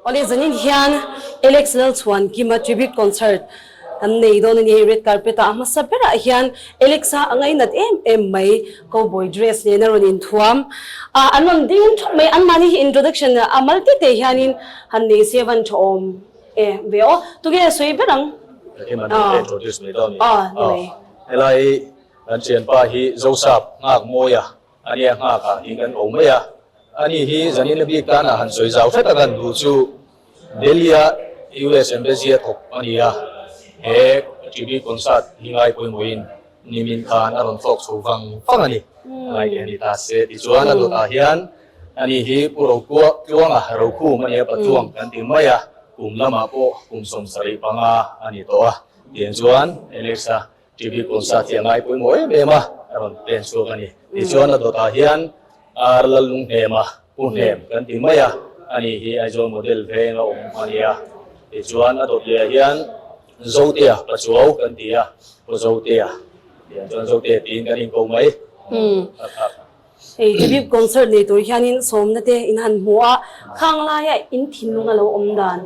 Awle zanin hian Alex Lalchhuankima tribute concert kan nei dawn a ni. Hei red carpet ah a hmasa berah hian Alex-a a ngainat em em mai cowboy dress nen a rawn inthuam a, an rawn ding thap mai. Anmahni hi introduction a mal te te hianin han nei se van tha awm e ve aw. Tunge a sawi ber ang? Engkim an introduce mai dawn a ni. Aw helai kan thianpa hi Zosap Nghakmawia A nia nghak ah hi kan ko mai a, ani hi zanin a bik tan ah han sawi zau hret a kan duh chu Delhi a US Embassy a thawk a ni a, he tribute concert hi ngai pawimawhin nimin khan a rawn thlawk chho vang vang a ni. A ngai te a ni ta se tichuan a dawt ah hian ani hi Pu Rokua Tluanga Rokhum a nia Patluang kan ti mai a, kum lamah pawh kum 75 a ni tawh a, tiang chuan Alexa TV concert hi a ngai pawimawh em em a, a rawn pen chhuak a ni. Tichuan a dawtah hian Ar Lallunghnema, Pu Hnem kan ti mai a, ani hi Aizawl model veng a awm a ni a. Tichuan a dawt lehah hian Zotea Pachuau kan ti a, Pu Zotea tiang chuan Zotea tiin kan inko mai. Hei tribute concert nei tur hianin sawmna te in han hmu a, khang laia in thinlung a lo awm dan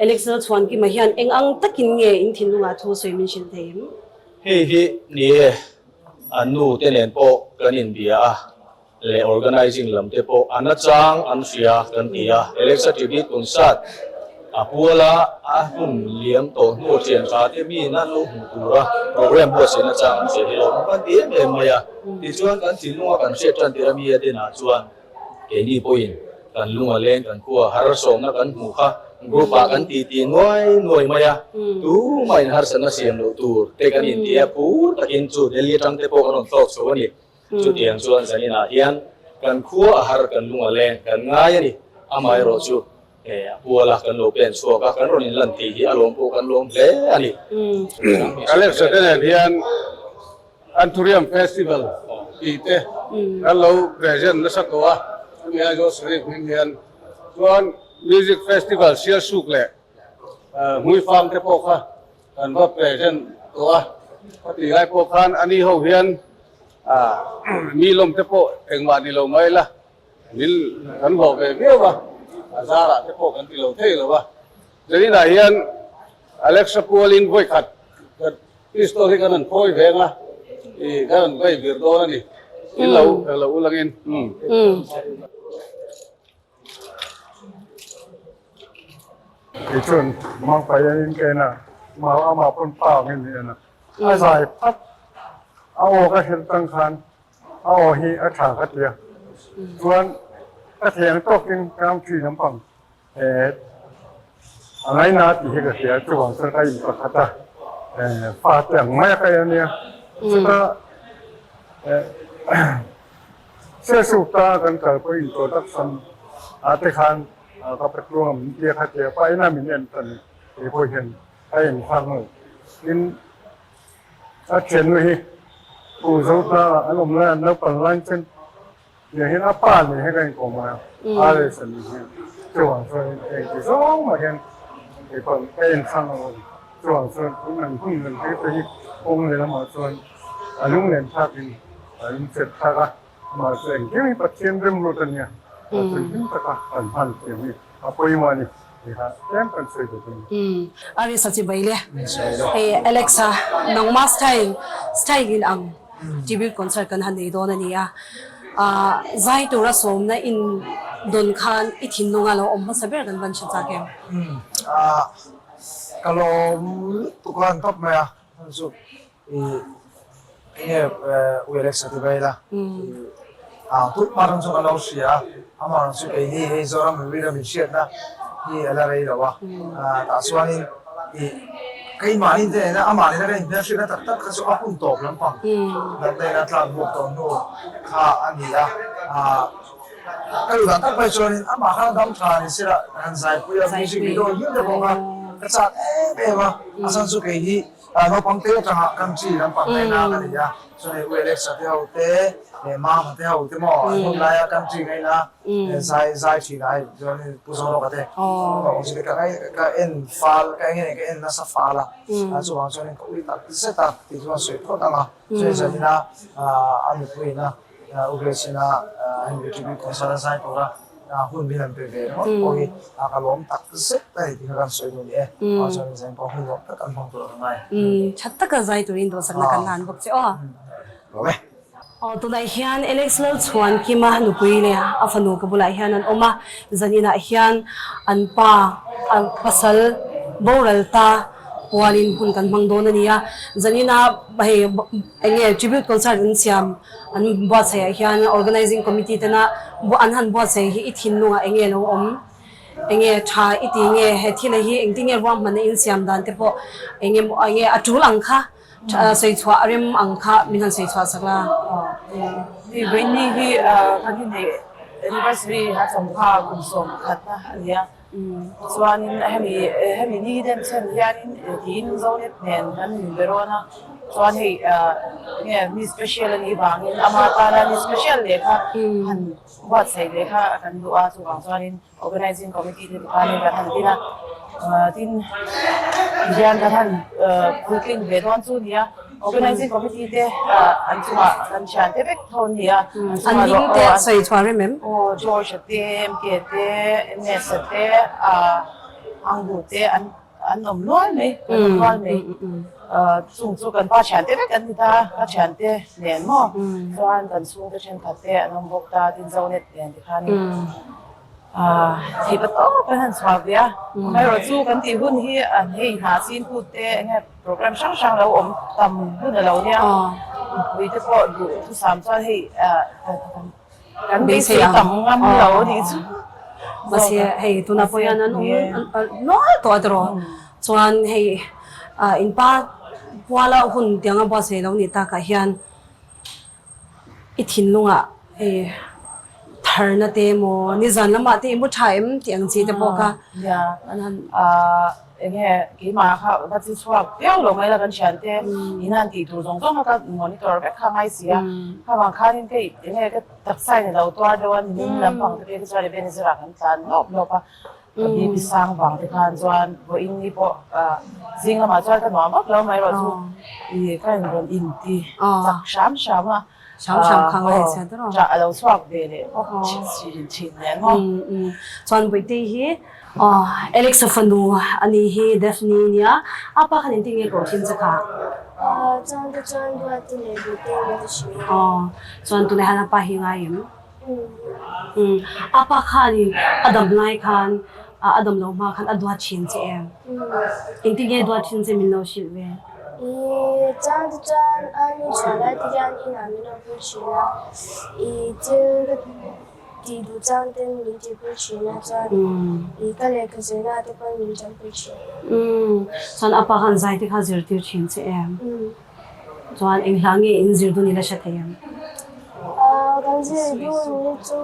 Alex Lalchhuankima hian eng ang takin nge in thinlungah thu sawi min hrilh thei em? Hei hi ni e, an nu te nen pawh kan inbia a, leh organizing lam te pawh a nachang an hria kan ti a, Alexa tribute concert A puala a hun liam tawh hnu thian tha te mi nan lo hmuh tura program buatsaihna chang an hria hi lo awm kan ti em em mai a. Tichuan kan thinlunga kan hriat tan tir ami a dinah chuan keini pawhin kan lung a leng kan khua harsawmna kan hmuh kha group ah kan ti ti nuai nuai mai a. Tumah in harsatna siam loh tur te kan inti a, phur takin chu Delhi atang te pawh kan rawn thlawk chho a ni. Chutiang chuan zaninah hian kan khua a har kan lung a leng kan ngai a ni. Amaherawh chu a puala kan lo pen chhuak a, kan rawn inlan tih hi a lawm pawh kan lawm hle a ni. Alexa te nen hian Anthurium Festival tih te kan lo present nasa tawh a, hemi Aizawl Sarif hming hian. Chuan Music Festival Sialsuk leh Hmuifang te pawh kha Kan va present tawh a, ka tih lai pawh khan ani ho hian mi lawm te pawh engmah ni lo mai la, min kan hlawh ve viau a, a zarah te pawh kan ti lo thei lo a. Zaninah hian Alexa pualin vawikhat pistol hi kan han phawi veng a, ih kan han vai vir dawn a ni, in lo lo ulangin. Kei chuan mang paiain ka en a, mau amah pawn pa angin min en a, a zai phat a aw ka hrilh tang khan a aw hi a tha ka ti a, chuan ka thei ang tawkin ka ang thin lampang eh a ngaina tih hi ka hria, chuvang chuan ka in pakhat a, eh fa te ang mai a ka en a nia, chutah eh. Sesuk ta kan kalpui introduction ah te khan ka patluang min tia kha tia pa ina min en ta ni kei pawh hian ka en phak lo. Tin, a thiannu hi Pu Zotla an awm lai an naupang lai chuan tiang hian a pa nen hian kan inkawm ngai a, RS a nih hian chuvang chuan engti zawng mah hian kei pawh ka en thlang lo a ni. Chuvang chuan tun ang hun lang te hi kawng lehlamah chuan a lunglen thlakin A inchep thlak a, mahse engkim hi Pathian remruat a nia, Pathian hlim taka kan hman thiam hi a pawimawh a ni tih kha tlem kan sawi duh a ni. Arisa chi bai le. Hei Alexa nangma style style in ang tribute concert kan han nei dawn a ni a, zai tura sawmna in dawn khan i thinlunga lo awm hmasa ber kan van hre chak em? Ka lawm lutuk a han tawp mai a, chu Enge u Alexa ti vel a, tun hma ram chu ka lo hria a, amah rawn chu kei hi hei Zoram mipui ram inhriatna hi a la rei lo a, tah chuanin ih keimahni te nena amah nena ka inhmelhriatna tak tak kha chu a hun tawp lampang natna ina tlak buak tawh hnu kha a ni a, ka duh dan tak mai chuanin amah khan dam tha ni sela han zaipui a music video hial te pawh kha ka chak em em a, a chhan chu kei hi Naupang te atanga country lampang ngaina ka nei a, chuan hei U Alexa te ho te leh Mama te ho te maw an hun laia country ngaina zai zai thin a hei chuan Pu Zorawka te awmzia te ka ngai ka en fal ka eng nge ka en nasa fal a, chuvang chuanin ka ui tak zet a tih chuan sawi phawt ang a, chuan zanina a nupuiin a U Grace-in a hemi tribute concert a zai tur a. hun min han pe ve ringawt pawh hi ka lawm tak zet a ni tih kha kan sawi duh ni e. Chuan zeng pawh hun lawm tak kan hmang tur a ngai. Tha taka zai turin duhsakna kan hlan bawk che aw. Lawm e. Aw tunah hian Alex Lalchhuankima nupui leh a fanu ka bulah hian an awm a, zaninah hian an pa pasal boral ta pualin hun kan hmang dawn a ni a, zanina hei eng nge tribute concert an siam an buatsaihah hian organizing committee tena an han buatsaih hi i thinlungah eng nge lo awm eng nge tha i ti nge he thil hi engtin nge ruahmanna insiam dan te pawh eng nge eng nge a tul ang kha. Sawi chhuah a rem ang kha min han sawi chhuah sak la. Hei Vaini hi kan inneih anniversary a chawmkha kum 11 na a ni a. Chuanin hemi hemi ni den chhen hianin tiin Zonet nen kan inbe rawn a. Chuan hei enge mi special a nih vangin ama tana mi special leh kha han buatsaih leh kha kan duh a chuvang chuanin Organizing Committee te khanin kan han din a, tin tihian kan han puitling ve dawn chu nia. Organizing Committee te an chungah kan thian te vek tho an ni a. An hming te sawi chhuah rem em? Aw, George a te, MK te, MS a te, Anggu te an an awm nual mai, kan awm nual mai. Chung chu kan pa thian te vek an ni ta, ka thian te nen maw chuan kan chhungte thenkhat te an awm bawk ta, tin Zonet nen tikhanin Thih pa tawp kan han chhuah ve a, amaherawh chu kan tih hun hi an hei hna chin kut te eng nge program hrang hrang lo awm tam hun a lo nia, mipui te pawh duh thusam chuan hei kan beisei tam ngam lo a nih chu. Mahse hei tunah pawh hian an awm nual tawh a tiraw, chuan hei inpa puala hun tianga buatsaih lo nih takah hian I thinlungah hei tharna te emaw nizan lamah te i mu tha em tih ang chi te pawh kha an han. Eng nge keimah kha va chi chhuak viau lo mai la kan thian te in han tih tur zawng zawng kha ka monitor vek kha ngai si a, kha vang khanin kei eng nge ka taksa in a lo tuar deuh a nimin lampang te phei kha chuan Ebenezer ah kan tlan lawp lawp a. Ka BP sang vang te khan chuan vawiin ni pawh zing lamah chuan ka nuam vak lo mai erawh chu i ka in rawn in ti chak hram hram a. Hram hram kha ngai chhiat rawh. Ṭah a lo chhuak ve leh bawk thin thin nen maw. Chuan Bawihtei hi Alex-a fanu a nih hi Daphne nia a pa khan engtin nge koh thin che kha? Chuan te chuan Duati leh Bawihtei min ti thin a. Chuan tunah hian a pa hi ngai em? Umm a pa khanin a dam lai khan a dam lo hma khan a duat thin che em? Engtin nge duat thin che min lo hrilh ve? I chang te chuan a ni chhuah lai te hian inah min lo pui thin a, i thil ka tih duh chang ten min tih pui thin a chuan i ka lehkha zirna te pawn min tan pui thin. Umm chuan a pa khan zai te kha zirtir thin che em? Chuan eng hla nge in zir dun ila hre thei em? Kan zir dun ni chu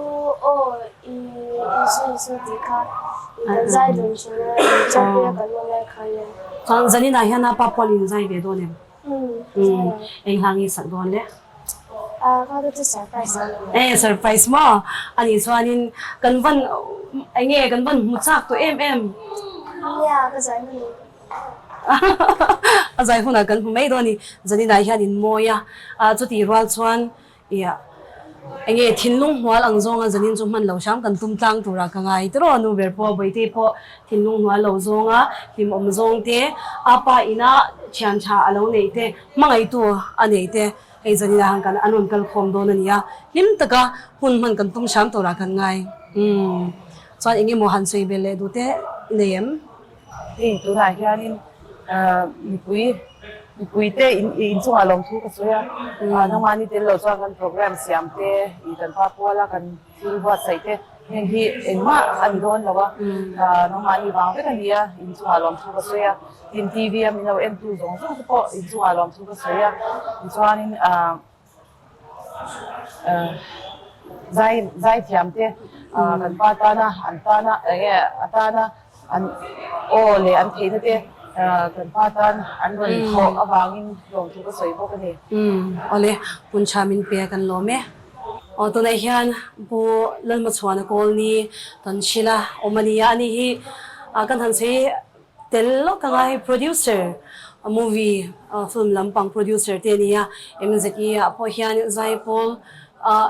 aw i Isua Isua tih kha i kan zai dun thin a, in chapui a kan awm lai kha nia. Chuan zanin ah hian a pa pual in zai ve dawn em? Umm, Eng hla nge sak dawn le? Ka chu surprise a ni. E surprise maw? Anih chuanin kan van eng nge kan van hmu chak tawh em em? Nia, ka zai hun. A zai hunah kan hmu mai dawn a ni. Zaninah hian in mawi a, chutih rual chuan ih eng nge thinlung hnual ang zawnga zanin chu hman lo hram kan tum tlang turah ka ngai tiraw nu ber pawh Bawihtei pawh thinlung hnual lo zawnga hlimawm zawng te, a pa ina thian tha a lo neih te, hmangaihtu a neih te hei zaninah han kan an rawn kal khawm dawn a ni a, hlim taka hun hman kan tum hram turah kan ngai. Umm chuan eng emaw han sawi belh leh duh te i nei em? Hei tunah hianin mipui mipuite inchungah lawmthu ka sawi a, nangmahni tel lo chuan kan program siam te, ih kan pa puala kan thil buatsaih te heng hi engmah a ni dawn lo a, nangmahni vang vek a ni a, inchungah lawmthu ka sawi a, tin TV a min lo entu zawng zawng te pawh inchungah lawmthu ka sawi a, tichuanin Zai zai thiam te kan pa tana an tana eng nge a tana an aw leh an theihna te kan pa tan an rawn thawh avangin lawmthu ka sawi bawk a ni. Umm awle hun tha min pe kan lawm e. Aw tunah hian Pu Lalmachhuana Kawlni kan hrilh a awm a nia ani hi kan han sawi Tel lawk anga hei producer movie film lampang producer te a ni a, MZE ah pawh hian Zaipawl.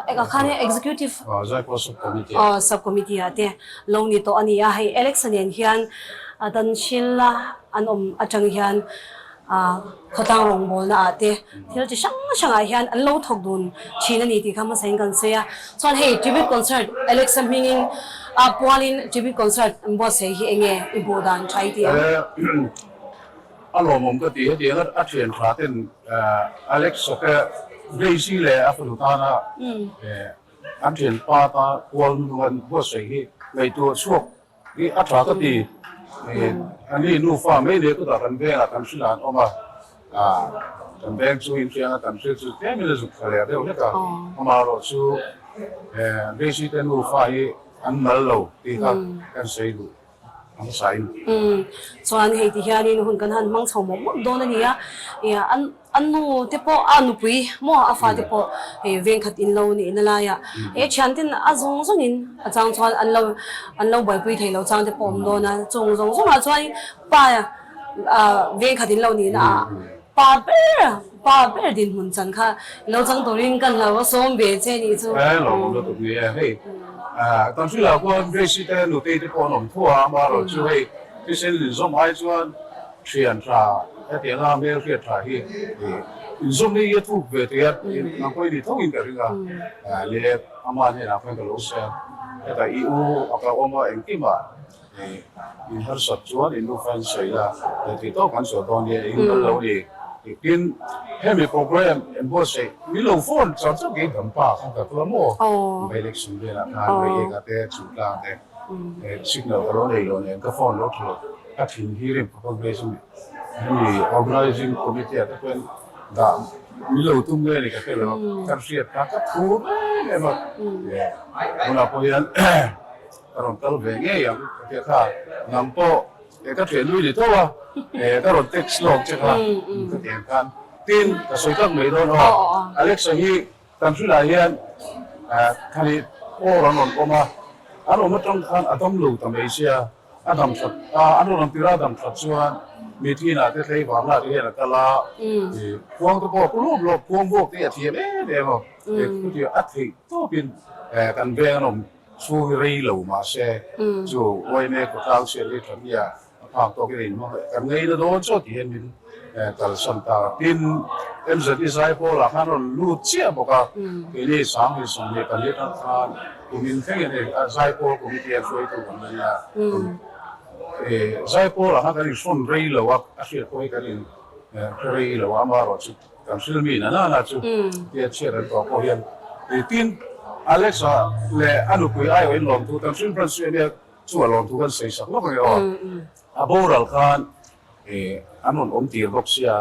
Engah khan Executive Zaipawl Sub Committee Sub Committee ah te lo ni tawh a ni a. Hei Alex-a nen hian Tanhril a an awm atang hian khawtlang rawngbawlna ah te thil chi hrang hrang ah hian an lo thawk dun thin a ni tih kha hmasa in kan sawi a. Chuan hei Tribute Concert Alex-a hmingin pualin Tribute Concert an buatsaih hi enge i hmuh dan tha i ti ang? A lawmawm ka ti hetiang a thian tha ten Alex-a te Grace-i leh a fanu tana an thianpa ta kual hnung an buatsaih hi ngaihtuah chhuak hi a tha ka ti. A ni nufa mai leh kutah kan vengah kan hrilh an awm a, kan veng chu inhrianga kan hrilh chu tlemin a zuk thla leh deuh hlek a, amaherawh chu Grace-i te nufa hi an mal lo tih kha kan sawi duh. Ang sain. Umm chuan hei ti hianin hun kan han hmang chho mawp mawp dawn a ni a, ia an an nu te pawh a nupui maw a fate pawh hei vengkhat in lo nihna laiah he thian ten a zawng zawngin a chang chuan an lo an lo buaipui thei lo chang te pawh awm dawn a, chung zawng zawngah chuan pa ah vengkhat in lo nihna ah pa ber pa ber dinhmun chan kha lo chang turin ka hlau a sawm ve che nih chu. He lo awm lutuk ni e hei kan hrilh ah khuan Grace te nutei te pawh an awm tho a amaherawh chu hei thisen inzawm ai chuan thian tha hetianga hmel hriat tha hi inzawm hi a thuk ve thei a nang pawh i ni tho in ka ring a leh ama hnenah khuan ka lo sawi a hetah i u a ka awm a engkimah In harsat chuan in nufa in sawi la, he tih tawk kan sawi dawn nia, eng kal lo ni. Tin, hemi program en buatsaih min lo phone char char kei dam pa khan ka tua maw? By election velah khan Reiek-a te, Chungtlang te signal ka lo nei lo nen ka phone lo tha lo, ka thin hi rim khawp a Grace hemi organizing committee ah te pawhin dah min lo tum nge ni ka hre lo, ka hriat kha ka phur em em a, tunah pawh hian. Ka rawn kal ve ngei ang ka tia kha, nang pawh e ka thian nui ni tho a, e ka rawn text lawk che kha ka ti ang khan. Tin, ka sawi tak mai dawn aw, Alexa hi kan hrilh ah hian thani aw an rawn awm a, an awm atang khan a dam lo ta mai sia, a dam that a, an rawn awm tirh a a dam that chuan mi thinah te hlei vang lah te hian a kal a, khuang te pawh a pu lawp lawp, khuang vuak te hi a thiam em em a, chutia a theih tawpin kan veng an awm. Chhung hi rei lo mahse chu YMA khawtlang chhiat hi tha nia a phak tawk in a inhmang leh kan ngei na dawn chaw tih hian min kalsan ta. Tin, MZI Zaipawl ah khan rawn lut chiah bawk a, keini 2024 atang khan kumin thleng in hei Zaipawl committee a hruaitu kan la nia. Zaipawl ah khan kan inhrawn rei lo a, a hriat pawh hi kan in hre rei lo a, amaherawhchu Kan hrilh mi na nana chu tia chhiat an tawh pawh hian tin Alex-a leh a nupui aiawhin lawmthu kan hrilh hman suih ania chu a lawmthu kan sawi sak lawk ang e aw. A boral khan an rawn awm tir bawk sia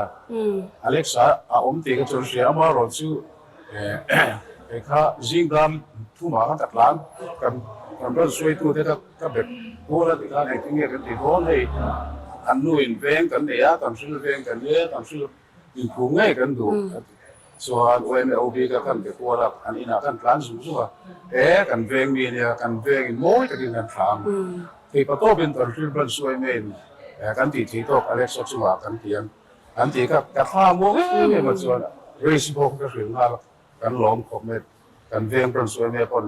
Alex-a a awm tih kha chu an hria amaherawh chu kei kha zing dam thumah khan ka tlan kan kan rawn suaitute kha ka bet kual a ti khan engtin nge kan ti dawn hei an nu in veng kan nei a kan hrilh veng kan nia kan hrilh Inphu ngei kan duh a ti. Chuan UMAOB ka kan be kual a, an inah kan tlan zung zung a, e kan veng mi ania, kan vengin mawi takin kan thlah ang. Theipa tawpin kan hrilh ban chu UMA-in kan tih theih tawk Alexa chungah kan ti ang an ti kha ka thla muang em em a chuan race bawk ka hrilh nghal a, kan lawm khawp mai. Kan veng branch UMA pawn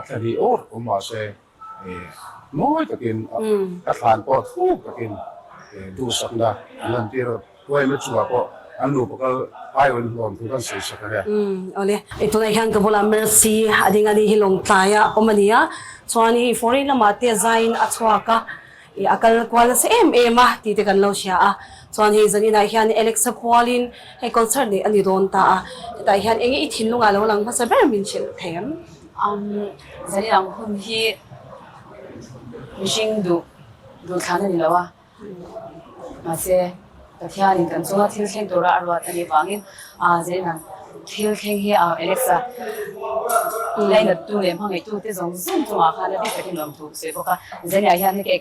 thla hnih awr awm mahse Mawi takin a thlan pawh thuk takin duhsakna an lantir a, Huaima chungah pawh an nupa kal aiawhin hlawm thu kan sawi sak a nia. Awle, tunah hian ka bulah Mercy a ding a ni hi Lawngtlai a awm a ni a, chuan hei foreign lamah te zaiin a chhuak a, ih a kal kual nasa em em a tih te kan lo hria a, chuan hei zaninah hian Alexa pualin hei concert neih a ni dawn ta a, hetah hian enge i thinlungah lo lang hmasa ber min hrilh thei em? Zali ang hun hi mihring duh duhthlan a ni lo a, mahse Pathianin kan chunga thil thleng tura a ruat a nih vangin zali ang thil thleng hi Alexa lainattu leh hmangaihtu te zawng zawng chungah khan a bik takin lawmthu ka sawi bawk a, zaliah hian hei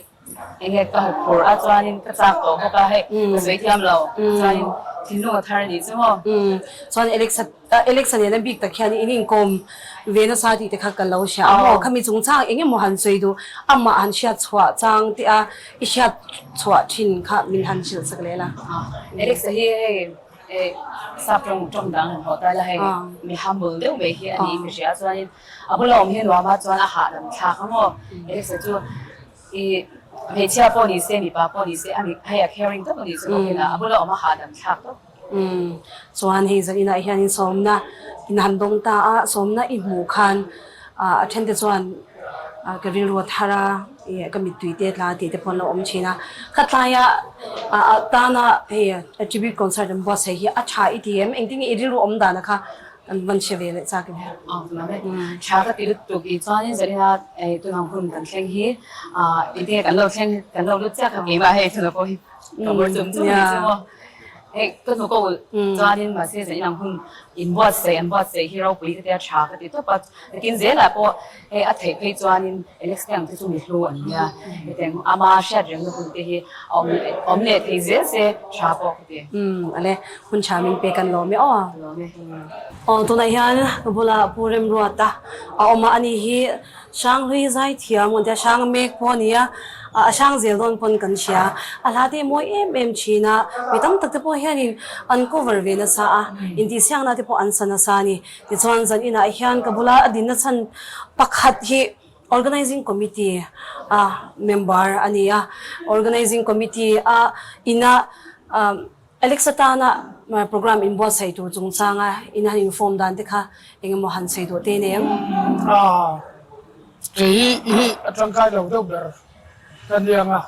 Enge ka hmu phur a chuanin ka chak tawh bawk a hei ka sawi thiam lo chuanin thinlung a thar a nih chu maw. Chuan Alexa Alexa nen a bik tak hian in inkawm ve nasa tih te kha ka lo hria a maw khami chungchang eng emaw han sawi duh amah han hriat chhuah chang teh a i hriat chhuah thin kha min han hrilh sak leh la. Alexa hi hei. Sap tawng tawng dang han hawh ta ila hei mi humble deuh mai hi a ni ka hria chuanin a bula awm hi nuam a chuan a hahdam thlak ang aw Alexa chu i hmeichhia pawh ni se mipa pawh ni se a mi hei a caring tawp a ni chu bawkin a bula awm a hahdam thlak tawp. Chuan hei zan inah hianin sawmna in han dawng ta a sawmna i hmuh khan a then te chuan ka rilru a thar a ih ka mittui te tla tih te pawh an lo awm thin a khatlaia a tana hei tribute concert an buatsaih hi a tha i ti em engtin nge i rilru awm dan a kha kan van hre ve leh chak em. Tha ka ti lutuk i chuanin zanina tunang hun kan thleng hi engtin nge kan lo thleng kan lo lut chiah kha keimah hei tunah pawh hi ka mur chum chum a ni chu maw. Hei ka hnu ko chuanin mahse zan inang hun in buatsaih an buatsaih hi ropui ka tia tha ka ti tawp a, nakin zelah pawh hei a theih phei chuanin Alex te ang te chu mi hlu an nia hetiang ama hriat rengna hun te hi a awm awm leh thei zel se tha pawh ka ti. Umm ale hun tha min pek an lawm e aw. Lawm e. Aw tunah hian ka bulah Pu Remruata a awm a, ani hi Hranghlui zaithiam kan tia, hrang mek pawh a ni a, a hrang zel dawn pawn kan hria. A hla te hi mawi em em thin a, mi tam tak te pawh hianin an cover ve nasa a, intihsiakna te pawh an sa nasa a ni. Tichuan zan inah hian ka bula a dinna chhan pakhat hi Organizing Committee a member a ni a, Organizing Committee a ina Alexa tana program inbuatsaih tur chungchanga in han inform dan te kha eng emaw han sawi duh te nem? A, kei hi a tangkai lo deuh ber ka niang a,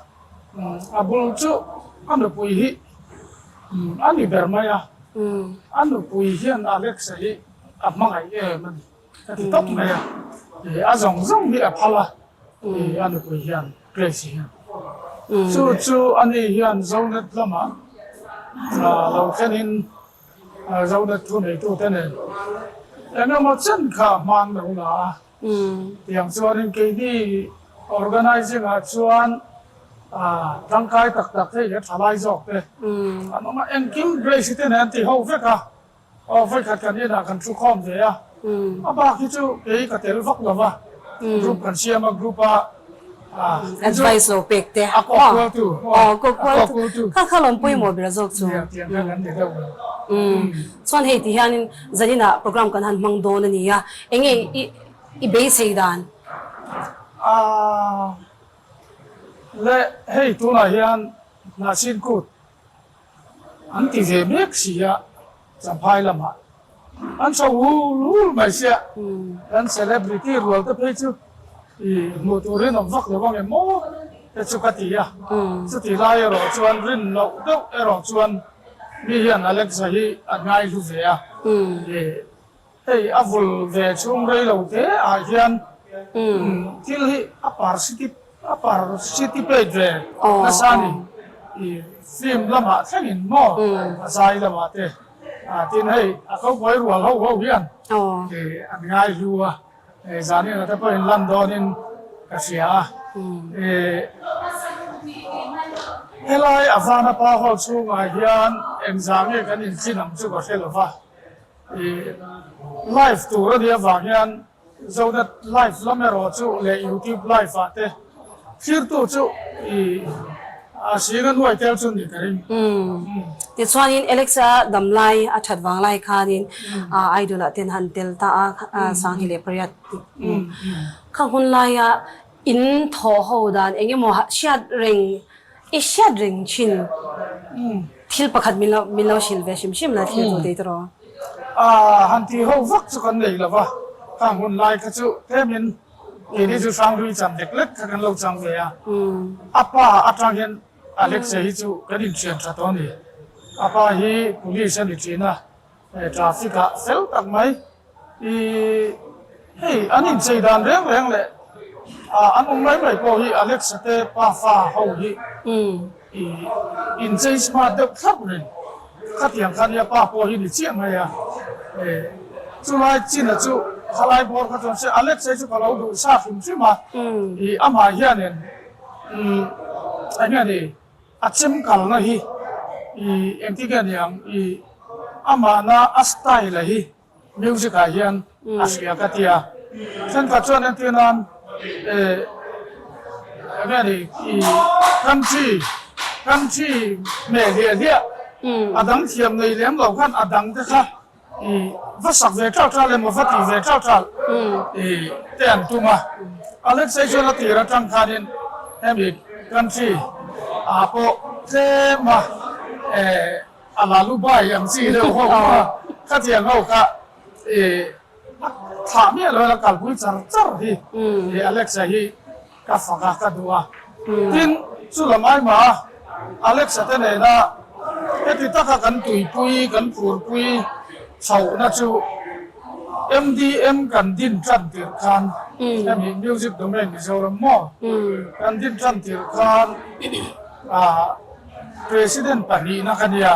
a bul chu a nupui hi a ni ber mai a, a nupui hian Alexa hi a hmangaih em a ni ka ti tawp mai a, a zawng zawng hi a phal a, a nupui hian. Grace hian chu chu ani hian Zonet lamah lo thlenin Zonet thu neitute nen eng emaw chen kha hman lo la a, tiang chuanin keini organising ah chuan tangkai tak tak hei a tha lai zawk te an awm a, engkim Grace te nen an ti ho vek a. Aw vawikhat kan inah kan thu khawm ve a, a bak hi chu kei ka tel vak lo va, group kan siam a, group a Advice lo pek te a kawk kual tu aw kawk kual tu kha kha lawm pawimawh ber zawk chu nia tiang kha kan ni deuh lo. Chuan hei ti hianin zaninah program kan han hmang dawn a ni a, enge i beisei dan? Aaa le hei tunah hian Hnahsin kut An ti ve mek si a, Champhai lamah an chho hul hul mai sia, kan celebrity rual te phei chu i hmuh turin awm vak lo ang em maw te chu ka ti a, chutih lai erawh chuan rin loh deuh erawh chuan mi hian Alexa hi a ngai hlu ve a, i hei a vul ve chhung rei lo te ah hian thil hi a parcitip A participate ve nasa a ni. I film lamah thlengin maw a zai lamah te tin hei a cowboy rual ho ho hian an ngai hlu a, zanin te pawhin lan dawnin ka hria a. Helai a vana pa hall chhungah hian engzah nge kan intlin ang chu ka hre lo va, live tur a nih avang hian Zonet live lam erawh chu leh YouTube live ah te thlirtu chu i a sing a nuai tel chu ni ka ring. Umm. Tichuanin Alexa damlai a that vang lai khanin Idol ah ten han tel ta a Sanghi leh pariat kha hun laia in thawh ho dan eng emaw hriat reng I hriat reng thin. Thil pakhat min lo min lo hrilh ve hrim hrim la thil tu tei tawh. Aaa han tih ho vak chu kan nei lo va, khang hun lai kha chu tlemin keini chu Hranghlui chan lek lek kha kan lo chang ve a. A pa atang hian Alexa hi chu kan inthian tha tawh a ni. A pa hi police a ni thin a, traffic ah fel tak mai. I hei an inchei dan reng reng leh an awm mai mai pawh hi Alexa te pafa ho hi i inchei smart deuh thlap reng. Khatiang kha nia pa pawh hi ni chiah mai a. Chulai china chu khalai bawr kha chuan se Alexa hi chu ka lo duh sa hrim hrim a. I amah hianin eng nge ni A chem kalna hi i engti nge niang i amahna a style a hi music ah hian a hria ka tia. Thenkhat chuan entir nan eh enge ni i country country hmeh hliah hliah. A dang thiam nei lem lo khan a dang te kha i va sak ve ṭal ṭal emaw va ti ve ṭal ṭal i te an tum a. Alex-a chuan a tir aṭang khanin hemi country ah pawh tlem a a la lu bai ang chi deuh ho kha khatiang ho kha i a thlah miah lo a kalpui char char hi i Alex-a hi Ka fak a, ka duh a. Tin, chu lam ai mah a, Alexa te nena heti taka kan tuipui, kan phurpui chhohna chu MDM kan din tan tirh khan, hemi Music Domain Mizoram maw kan din tan tirh khan ah President pahnihna ka nia,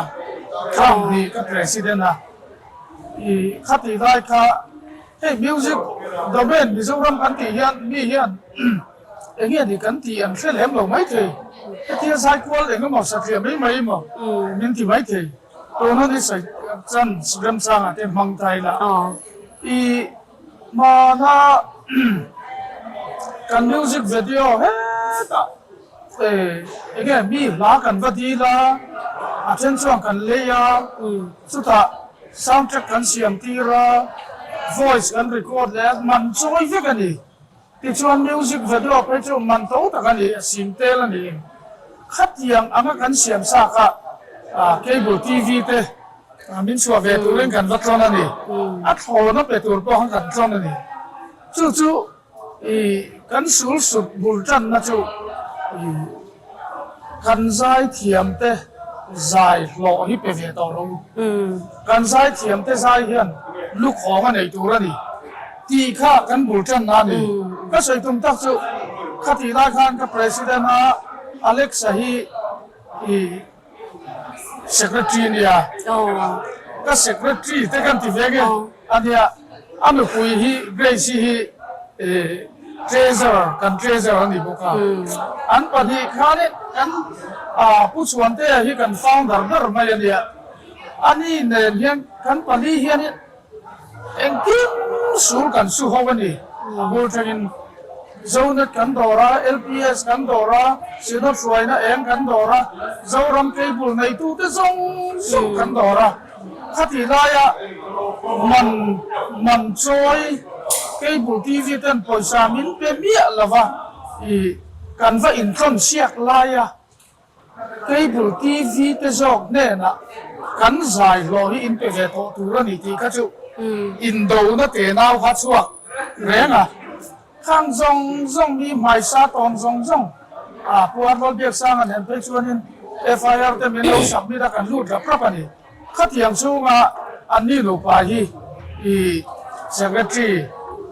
term hnih ka President a, i khatih lai kha Hei music domain Mizoram kan tih hian mi hian eng nge ni kan tih an hre lem lo maithei. Hetia zai kual eng emaw satliah mai mai emaw min ti maithei. Tuna ni sawi chan remchangah te hmang ta ila i hmana kan music video hetah eng nge mi hla kan va dil a, a then chuan kan lei a, chutah Sound track kan siam tir a, voice kan record leh a, man chawi vek a ni. Tichuan music video phei chu man to tak a ni, a sim tel a ni. Khatiang anga kan siam sa kha cable TV te min chhuah ve turin kan va tlawn a ni. A thlawna pe tur pawh khan kan tlawn a ni. Chu chu I kan sul sut bul tanna chu i kan zaithiam te zai hlawh hi pe ve tawh lo. Kan zaithiam te zai hian lukhawng a nei tur a ni tih kha kan bul tanna a ni. Ka sawi tum tak chu khatih lai khan ka president a Alexa hi i Secretary nia ka secretary te kan ti ve nge ania a nupui hi Grace hi treasurer kan treasurer a ni bawk a an pahnih khanin kan Pu Chhuantea hi kan founder ber mai ania ani nen hian kan pali hianin Engkim sul kan su ho a ni. A bul thlengin Zonet kan dawr a, LPS kan dawr a, Synod hruaina eng kan dawr a, Zoram Cable neitute zawng zawng kan dawr a. Khatih laia man man chawi Cable TV ten pawisa min pe miah lova i kan va intlawn siak laia Cable TV te zawk hnenah kan zai hlawh hi in pe ve tawh tur a ni tih kha chu indona te nau kha chhuak reng a. Khang zawng zawng mi hmaisa tawn zawng zawng a Pu Arnold Biaksanga nen phei chuanin FIR te min lo submit a kan lut rap rap a ni. Khatiang chhunga anni nupa hi i Secretary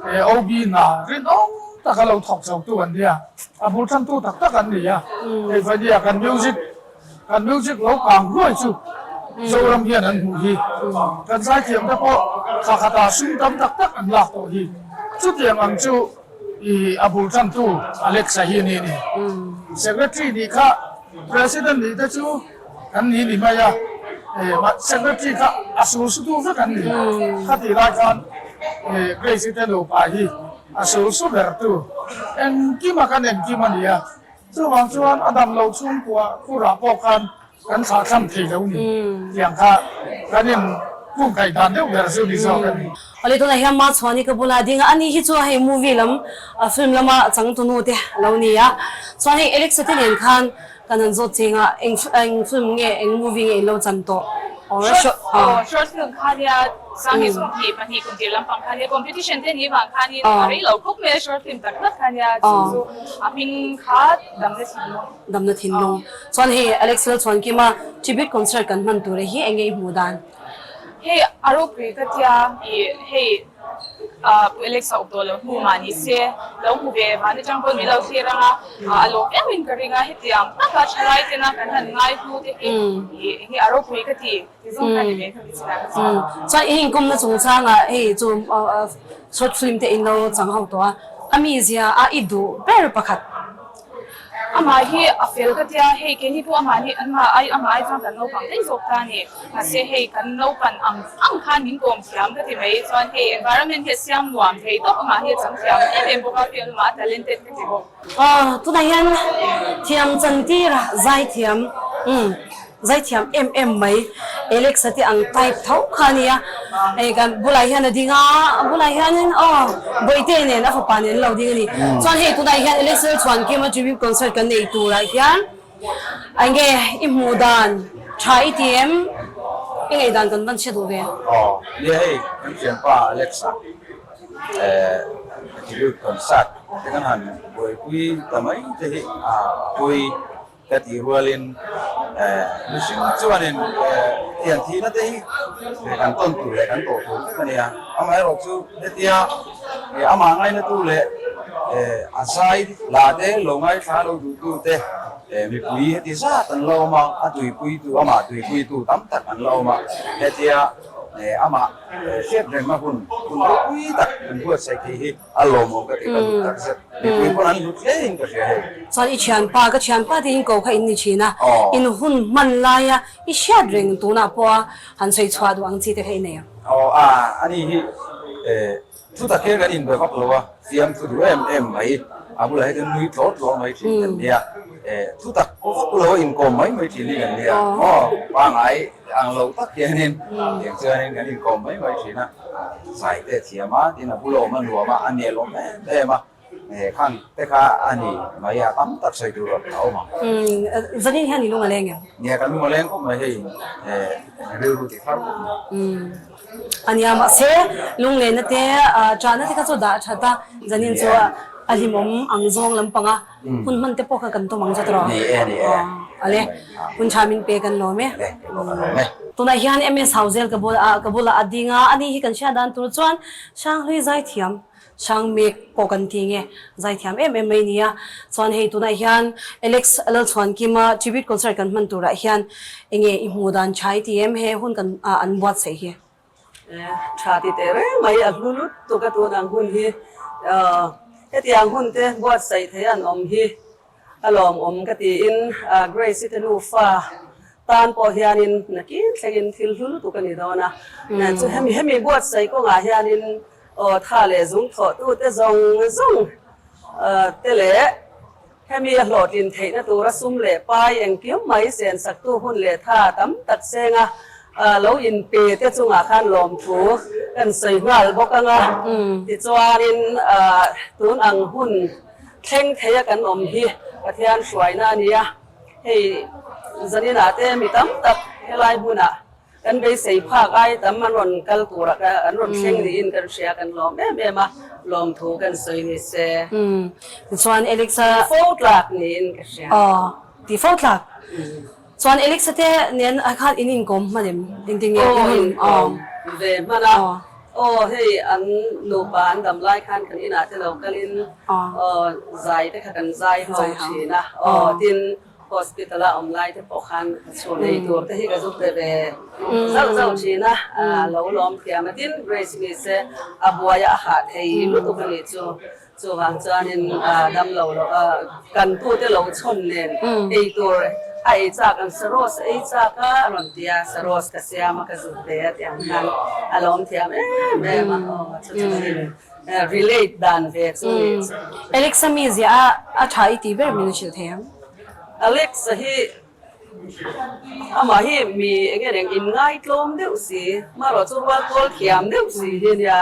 OB hna rinawm taka lo thawk chho tu an nia, a bul thantu tak tak an ni a. Hei vania kan music kan music lo kang hluai chu Zoram hian an hmuh hi. Kan zaithiam te pawh thla khatah sum tam tak tak an lak tawh hi. Chutiang ang chu i a bul thantu Alexa hi a ni a ni. Secretary nih kha President nih te chu Kan ni ni mai a, secretary kha a sul su tu vek an ni. Khatih lai khan Grace-i te nupa hi a sul su ber tu engkima kan engkim a ni a. Chuvang chuan a dam lo chhungkua khurah pawh khan kan thlahthlam thei lo ni tiang kha kan in kungkaih dan deuh ber chu ni zawk a ni. Awle tunah hian Machhuani ka bula ding a, ani hi chu hei movie lam film lama changtunu te a lo ni a. Chuan hei Alexa te nen khan Kan han zawt cheng a, eng eng film nge, eng movie nge in lo chan tawh? Or a short ah. Short film kha nia Sanghnih sawmhnih pahnih kum tir lampang kha nia competition te ni vang khanin a rei lo khawp mai a short film tak tak kha nia chu chu a hming kha Damna Thinlung. Damna Thinlung. Chuan hei Alex Lalchhuankima tribute concert kan hman tur hi eng nge i hmuh dan? Hei a ropui ka tia i hei Pu Alex a awm tawh lo hnu mah ni se lo hmu ve van atang pawh min lo thlir ang a, a lawm em in ka ring a, hetiang taka thalai tena kan han ngai hnu te hi eng nge a ropui ka ti ti zawng kha ni ve kha mi chinah ka chuan. Chuan i inkawmna chungchangah hei chu short film te in lo chang ho tawh a, a mizia a i duh ber pakhat. Amah hi a fel ka tia, hei keini pawh amah hi anmah ai amah ai chuan kan naupang daih zawk ta a ni. Mahse hei kan naupan ang ang khan min kawm thiam ka ti mai chuan hei environment hi a siam nuam thei tawp amah hi a chang thiam em em bawk a, field lamah a talented ka ti bawk. Aw tunah hian thiam chantir a zai thiam umm. Zaithiam em em mai Alex-a te ang type tho kha a nia. Hei kan bulah hian a ding a, a bulah hianin aw Bawihte nen a fapa nen an lo ding a ni. Chuan hei tunah hian Alex Lalchhuankima tribute concert kan nei turah hian eng nge i hmuh dan tha i ti em? I ngaihdan kan van hre duh ve. Aw nia hei kan thianpa Alex-a tribute concert te kan han buaipui ta mai te hi a pawi. Ka tih rualin mihring chuanin thian thihna te hi kan tawn tur leh kan tawh tur vek a nia. Amaherawh chu hetia amah ngainatu leh a zai la te lo ngaithla lo duhtu te mipui heti zat an la awm a, a tuipuitu amah tuipuitu tam tak an la awm a. Hetia amah hriat rengna hun hun ropui tak an buatsaih thei hi A lawmawm ka ti ka hlut tak zet. Mipui pawn an hlut hle in ka hria hei. Chuan i thianpa, ka thianpa te in ko kha in ni thin a, in hun hman laia i hriat reng tunah pawha han sawi chhuah duh ang chi te kha i nei ang. Aw a, ani hi thu tak hian kan inbe vak lo a, fiam thu duh em em mai, a bulah hian nui tlawr tlawr mai thin kan nia, thu tak vak lo a inkawm mai mai thin hi kan nia, aw pangai ang lo tak hianin tiang chuanin kan inkawm mai mai thin a. Zai te a thiam a, tin a bula awm a nuam a, a nel awm em em a, khang te kha a ni mai a, tam tak sawi tur a awm ang. Umm, zanin hian i lung a leng em? Nia, ka lung a leng khawp mai hei, rilru ti thar khawp mai. Umm, a nia mahse lunglenna te chahna te kha chu dah that a, zanin chu a hlimawm ang zawng lampang a. Hun hman te pawh kha kan tum ang zawt rawh. Ni e, ni e. Ale, hun tha min pe kan lawm e. Ale, kei pawh kan lawm e. Tunah hian MS Hauzel ka bul ah ka bulah a ding a, ani hi kan hriat dan tur chuan Hranghlui zaithiam, Hrangmek pawh kan ti nge, zaithiam em em mai ni a. Chuan hei tunah hian Alex Lalchhuankima tribute concert kan hman turah hian enge i hmuh dan tha i ti em he hun kan an buatsaih hi? Tha ti teh reng mai a hlu lutuk a tun ang hun hi hetiang hun te buatsaih thei an awm hi a lawmawm ka tiin Grace-i te nufa tan pawh hianin nakin thlengin thil hlu lutuk a ni dawn a, chu hemi hemi buatsaih kawngah hianin aw tha leh zung thawhtute zawng zawng te leh Hemi a hlawhtlin theihna tura sum leh pai engkim mai sensaktu hun leh tha tam tak senga lo inpe te chungah khan lawmthu kan sawi nghal bawk ang a. Tichuanin tun ang hun thleng theia kan awm hi Pathian hruaina a ni a, hei zaninah te mi tam tak helai hmunah Kan beisei phak ai tam an rawn kal turah ka an rawn thleng niin kan hria kan lawm em em a, lawmthu kan sawi ni se. Umm tichuan Alexa. Ti fo tlak niin ka hria. Aw ti fo tlak. Chuan Alexa te nen a khan in inkawm hman em? Engtin nge in inkawm ve hman a. Aw hei an nupa an dam lai khan kan inah te lo kalin aw zai te kha kan zai ho thin a. Aw tin. Hospital a awm lai te pawh khan chhun ei tur te hi ka zuk ve ve zauh zauh thin a, lo lawm thiam a. Tin, Grace ni se a buai a hah thei lutuk a nih chu. Chuvang chuanin dam lo lo kan tute lo chhawn nen ei tur a ei chak ang saros a ei chak a a rawn ti a, saros ka siam a ka zuk ve a tih ang khan a lawm thiam em em a, aw chu chu in Relate dan ve chu nih chu. Alexa mi ziah a a tha i tih ber min hrilh thei ang. Alexa hi amah hi mi enge reng in ngaitlawm deuh si, marawh chu rual kawl thiam deuh si hi nia,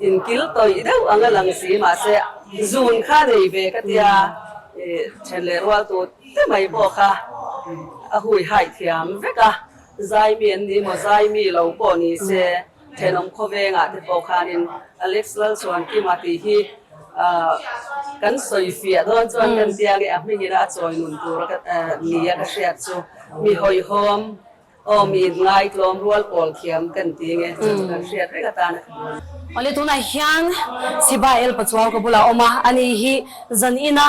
in kil tawih deuh ang a lang si mahse zun kha nei ve ka tia then leh rual tu te mai pawh kha a hui haih thiam vek a, zai mi an ni maw zai mi lo pawh ni se. Thenawm khawvengah te pawh khanin Alex Lalchhuankima tih hi kan sawi fiah dawn chuan kan tia nge a hmingin a chawi nun tur nia ka hriat chu mi hawihhawm aw mi ngaitlawm rual pawl thiam kan ti nge chu chu kan hriat reng atan a. Awle tunah hian Sibai El Pachuau ka bulah a awm a, ani hi zan ina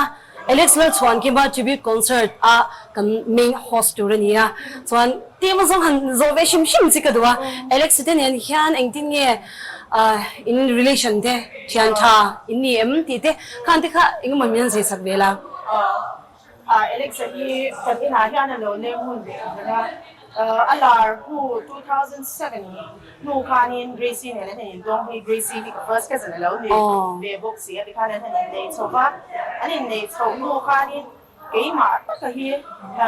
Alex Lalchhuankima Tribute Concert a kan main host tur a ni a, chuan tih emaw zawng han zawh ve hrim hrim chi ka duh a, Alex te nen hian engtin nge in relation te thian tha in ni em tih te khan te kha engemaw min han zir sak ve la. Alex a hi kan inah hian a lo leng hun ve ang a, A lar hu 2007 hnu khanin Gracie nen an han intawng hi Gracie hi ka first cousin a lo ni ve bawk si a tikhan an han inneih chho va, an inneih chhoh hnu khanin Keimah taka hi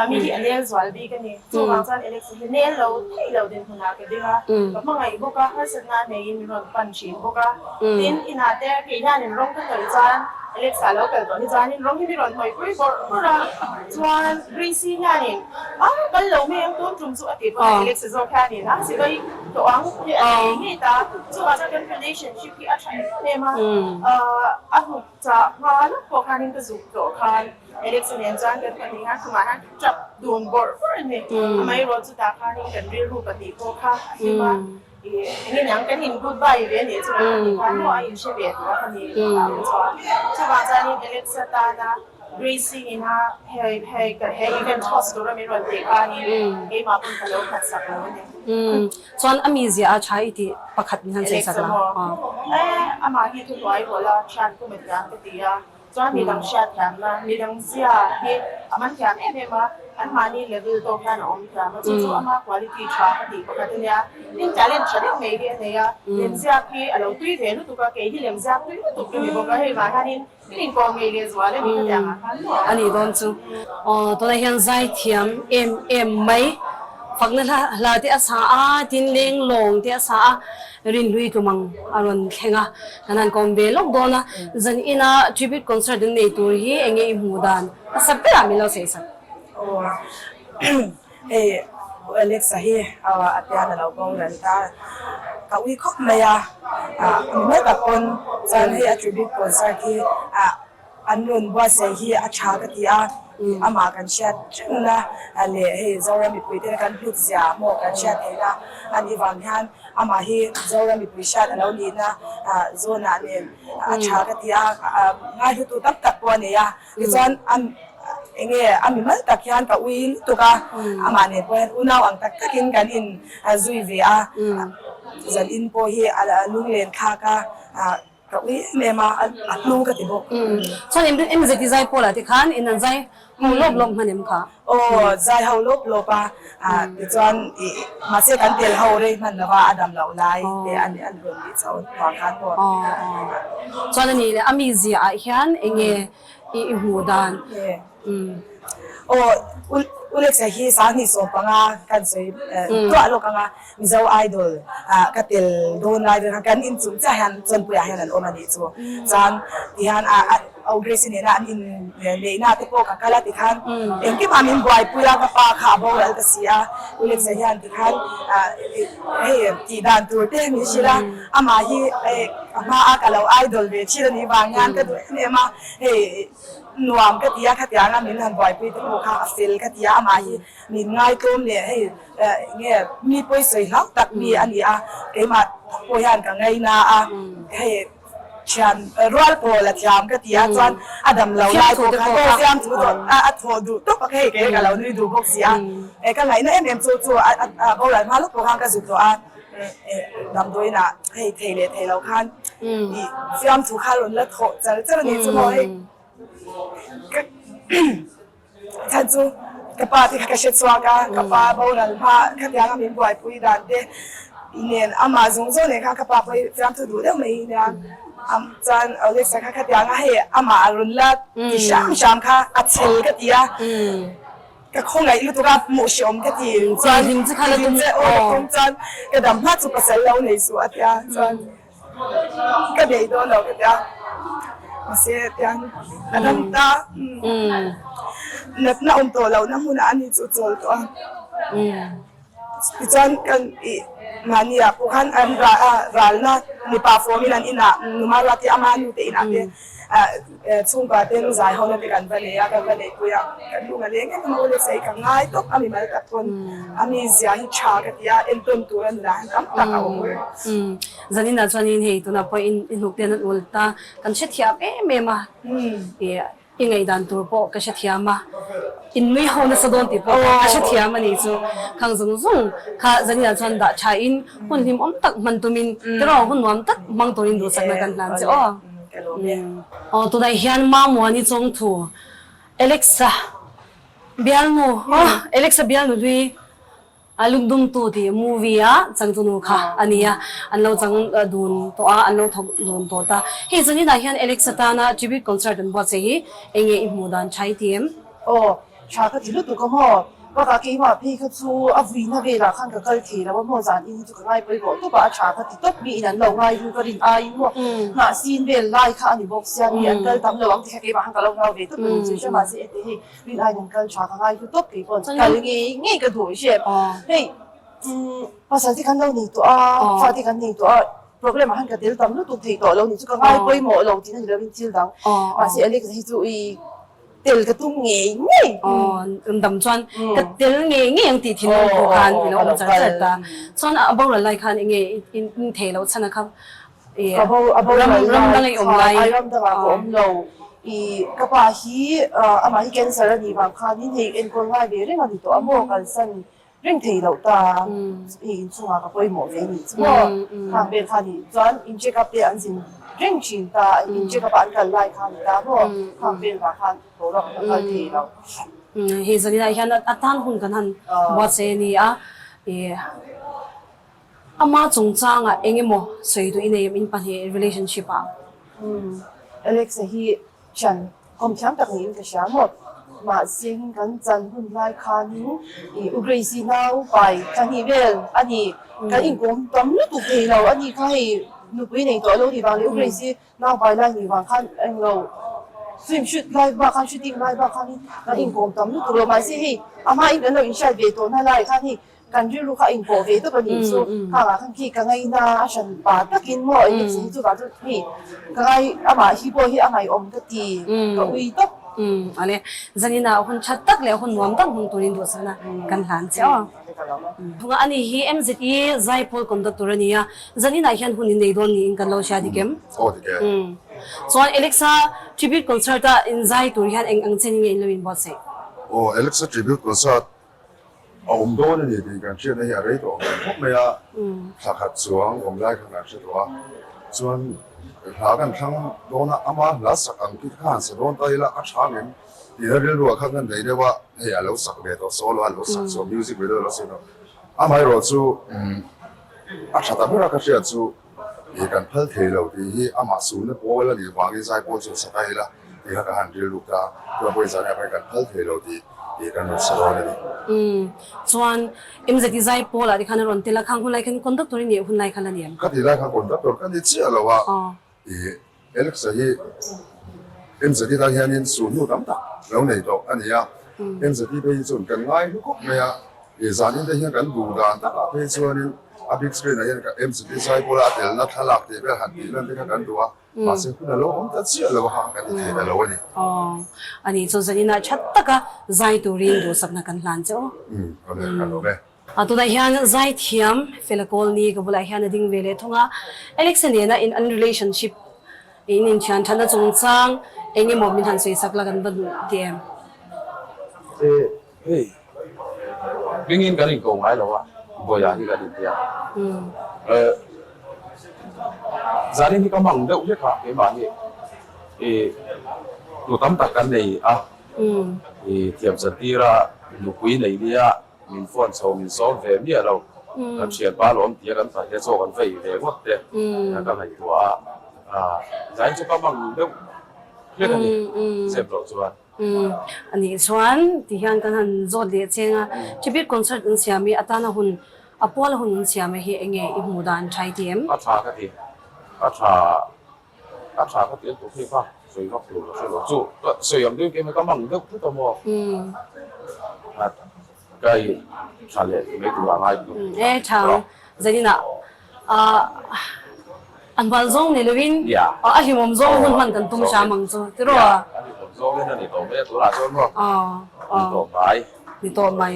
mi hi a nel zual bik a ni. Chuvang chuan Alex-a hi nel lo theih lo dinhmunah ka ding a, ka hmangaih bawk a, harsatna neiin min rawn pan thin bawk a. Tin, inah te kei hianin rawng ka hnawih chuan Alex-a lo kal tawh hi chuanin rawng hi mi rawn hnawih pui bawrh bawrh a. Chuan Grace-i hianin a kal lo mai ang tun tum chu a ti bawk a, Alex-a zawk hianin a sipai tawh ang hi a ti ngei ta. Chuvang chuan kan relationship hi a tha em em a, a hnuk chah hma lawk pawh khanin ka zuk tawh khan Alex-a nen chuan kan pahnih hian khumah hian tap dun bawrh bawrh a ni. Amaherawh chutah khanin kan rilru pahnih pawh kha a hlim a. Enge niang kan in goodbye ve anih chu kan pahnih khan maw a in hre ve tawh a ka ni tah te chuan chuvang chuanin Alexa tana Gracie ina hei hei he event host tura min rawn tih khanin keimah pawn ka lo khat sak lo a ni. Chuan a mizia a tha i tih pakhat min han sawi sak la. Alexa maw eh amah hi thuhnuai rawlh a thian kum a thiam ka ti a. Chuan midang hriat thiamna, midang zia hi a man thiam em em a, anmahni level tawk hian a awm thiam a, chu chu ama quality tha ka tih pakhat a nia. Tin, talent tha deuh mai hi a nei a, lemziak hi a lo tui ve lutuk a, kei hi lemziak tui lutuk ka ni bawk a, hei vang hianin min inkawm ngei leh zual a ni ka tih angah khan maw. A nih dawn chu. Aw, tunah hian zai thiam em em mai, fakna hla hla te a sa a, tin leng lawng te a sa a, Rinhlui tlumang a rawn thleng a, kan han kawm ve lawk dawn a, zan ina tribute concert an nei tur hi enge i hmuh dan hmasa berah min lo sawi sak. Aw hei U Alex-a hi a pian a lo boral ta, ka ui khawp mai a, mi tak pawn chuan hei a tribute concert hi An rawn buatsaih hi a tha ka ti a, amah kan hriat rengna leh hei Zoram mipui tena kan hlut zia maw kan hriat theihna a nih vang hian amah hi Zoram mipui hriat a lo nihna zawnah nen a tha ka ti a, ngaihlutu tam tak pawh a nei a, tichuan eng nge a mimal tak hian ka ui lutuk a, amah nen pawh hian unau ang tak takin kan in zui ve a, zan in pawh hi a lunglen thlak a. Ka ui em em a, a hlu ka ti bawk. Chuan MZT zai pawlah te khan in an zai ho lawp lawp hman em kha? Aw, zai ho lawp lawp a, tichuan mahse kan tel ho rei hman lova a dam loh lai te an rawn nih chho vang khan pawh. Chuan a nih leh a mizia ah hian eng nge i hmuh dan? Aw, U Lexa hi 2015 kan sawi tuah lawk ang a. Mizo Idol ah ka tel dawn lai vel khan kan inchung chiah hian Chawnpuiah hian an awm a nih chu. Chuan tihian a Au Grace-i nena an in neihna te pawh ka kal a tikhan engkim ah min buaipui a, ka pa kha a boral ta si a, U Lexa hian tikhan hei tih dan tur te min hrilh a, amah hi a hma a ka lo idol ve thin a nih vang hian ka duh em em a, hei nuam ka ti a, khatianga min han buaipui te pawh kha a fel ka ti a, amah hi min ngaitlawm leh hei Nge mi pawi sawi hlau tak mi a ni a, keimah tak pawh hian ka ngaina a, hei thian rual pawl a thiam ka ti a, chuan a dam lo lai pawh khan aw fiamthu tawh a thawh duh tawp a, hei kei ka lo nui duh bawk si a, ka ngaihna em em chu chu a boral hma lawk pawh khan ka zuk tawh a, damdawiin ah hei thei leh thei lo khan fiamthu kha rawn la thawh char char a nih chu maw hei ka. Chhan chu ka pa te kha ka hre chhuak a, ka pa boral hma khatianga min buaipui dan te nen amah zawng zawng nen khan ka pa pawh hi fiamthu duh deuh mai nia chuan Alexa kha khatianga hei amah a rawn la ti hram hram kha a chhel ka ti a, ka khawngaih lutuk a hmuh hreawm ka ti chuan chuan ka dam hma chu pasal lo nei suh a tia chuan. Ka nei dawn lo ka ti a, mahse tiang a dam ta natna awm tawh lohna hmunah ani chu chawl tawh a. Tichuan kan ih mahni ah pawh khan an ralna mipa form in an inah numa ruat te ama nu te inah te Chhungkua ten zai ho na te kan va nei a, kan va neihpui a, kan lung a leng em em a, u Lexi ka ngai tawp a mimal tak pawn a mizia hi tha ka ti a, entawn tur a nunah hian tam tak a awm. Zaninah chuanin hei tunah pawh i hnuk ten an ul ta, kan hrethiam em em a, i ngaihdan tur pawh ka hrethiam a. In nui ho nasa dawn tih pawh ka hrethiam a nih chu. Khang zawng zawng kha zaninah chuan dah tha in hun hlimawm tak hman tumin tiraw hun nuam tak hmang turin duhsakna kan hlan che aw. Aw tunah hian Mamuani chawngthu Alexa bialnu aw Alexa bialnu hlui A lungdumtu tih movie a changtunu kha a ni a, an lo chang dun tawh a, an lo thawk dun tawh ta. Hei zaninah hian Alex atana tribute concert an buatsaih hi eng nge i hmuh dan tha i ti em? Aw, tha ka ti lutuk a maw? Bakah keimah phei kha chu a vuina velah khan ka kal thei lo a maw? Zan in hi chu ka ngai pawimawh tawp a, a tha ka ti tawp mi in an lo ngai ru ka rin aiin maw? Hnah sin vel lai kha a ni bawk sia mi an kal tam lo ang ti kha keimah khan ka lo ngau ve tawp a ni chu hre mahse ete hei rin aiin an kal tha ka ngai ru tawp kei pawn kal ngei ngei ka duh hre hei pasal te kan lo nei tawh a fate kan nei tawh a Problem ah khan ka tel tam lutuk thei tawh lo ni chu ka ngai pawimawh lo tih na ni lovin thil dang mahse Alex hi chu i tel ka tum ngei ngei. Aw dam chuan ka tel ngei ngei ang tih thinlung pawh khan i lo awm char char ta. Chuan a boral lai khan enge in thei loh chhan a kha i ram ram dang i awm lai. Ai ram dangah ka awm lo i ka pa hi amah hi cancer a nih vang khanin hei enkawl ngai ve reng a ni tawh a maw kalsan Reng thei loh ta i inchungah ka pawimawh ve nih chu maw? Khang vel kha nih chuan in check up te an zin reng thin ta, in check up a an kal lai kha ni ta maw? Khang vel vang khan boruak ka kal thei lo. Hei zaninah hian a tan hun kan han buatsaih a ni a, i ama chungchangah eng emaw sawi duh i nei em in pahnih relationship ah? Alexa hi Thian kawm thiam tak niin ka hria maw? Mahse kan chan hun lai khanin i U Grace-i nau pai thla hnih vel a ni. Kan inkawm tam lutuk thei lo a ni kha hei nupui nei tawh lo ni vang leh U Grace-i nau pai lai ni vang khan englo film shoot lai bak khan shooting lai bak khanin kan inkawm tam lutuk lo. Mahse hei a hmain kan lo inhriat ve tawhna lai khan hei Kan rilru kha a inpawh ve tawp a nih chu. Khangah khan khi ka ngaina a hran pa takin maw eng nge hi chuvang chu hei ka ngai amah hi pawh hi a ngaihawm ka ti ka ui tawp. Ale zanina hun that tak leh hun nuam tak hmang turin duhsakna kan hlan che aw. Thunga ani hi MZE Zaipawl conductor a ni a, zaninah hian hun in nei dawn niin kan lo hria dik em? Aw dik e. Chuan Alexa tribute concert a in zai tur hian eng ang chen in nge in lo inbuatsaih? Aw Alexa tribute concert A awm dawn a ni tih kan hriatna hi a rei tawh ang khawp mai a, thla khat chuang awm lai kha kan hre tawh a, chuan hla kan thlang dawn a, ama hla sak ang khi khan sa dawn ta ila a tha ngem tihna rilruah khan kan nei deuh a, hei a lo sak ve tawh solo a lo sak chhuah music video a lo siam tawh, amaherawh chu a tha ta ber a ka hriat chu. Ih kan phal thei lo tih hi amah suhna pawl a nih vangin zai pawl chu sa ta ila tih kha ka han rilru ta, chuan pawhin zan ah khan kan phal thei lo tih ih kan rawn sa dawn a ni. Umm chuan MZI zai pawl ah te khan a rawn tel a, khang hun lai khan conductor i nih hun lai kha la ni em? Ka tih lai khan conductor ka ni chiah lo a, ih Alexa hi MZI tan hianin sulhnu tam tak lo nei tawh a ni a, MZI phei hi chuan kan ngai hlu khawp mai a, ih zanin te hian kan duh dan takah phei chuanin a big screen ah hian MZI zai bula a telna thlalak tih vel han tih lan te kha kan duh a, mahse hun a lo awm ta chiah lo a kha kan ti thei ta lo a ni. Aw, a nih chu zaninah that taka zai turin duhsakna kan hlan che aw. Umm, awle kan awm e. A tunah hian zaithiam Fela Kawlni ka bulah hian a ding ve leh thung a, Alexa nena in an relationship in inthian thatna chungchang eng emaw min han sawi sak la kan va duh ti em? E, hei hmingin kan inko ngai lo a, Bawia hi kan intia. E, zanin hi ka mang deuh hlek a keimahni e tu tam tak kan nei a, e thiam zantira nupui nei nia Min phone chho min sawm ve miah lo. Kan thianpa lawm tia kan pahnih a chaw kan va ei ve ngawt te ka ngaihtuah a. Zain chu ka mang deuh hlek a ni zep loh chuan. A nih chuan ti hian kan han zawt leh cheng a, tribute concert an siam hi atana hun a puala hun an siam hi enge i hmuh dan tha i ti em? A tha ka ti, a tha A tha ka ti a tuk hei bak sawi vak tur ka hre lo chu ka sawi ang deuh kemah ka mang deuh thut a maw a ka i tha leh mai tur a ngai bawk E tha ang zanin ah an bal zawng ni lovin a hlimawm zawng hun hman kan tum hram ang chu tiraw a hlimawm zawng in a ni tawh mai a tunah chuan maw ni tawh mai ni tawh mai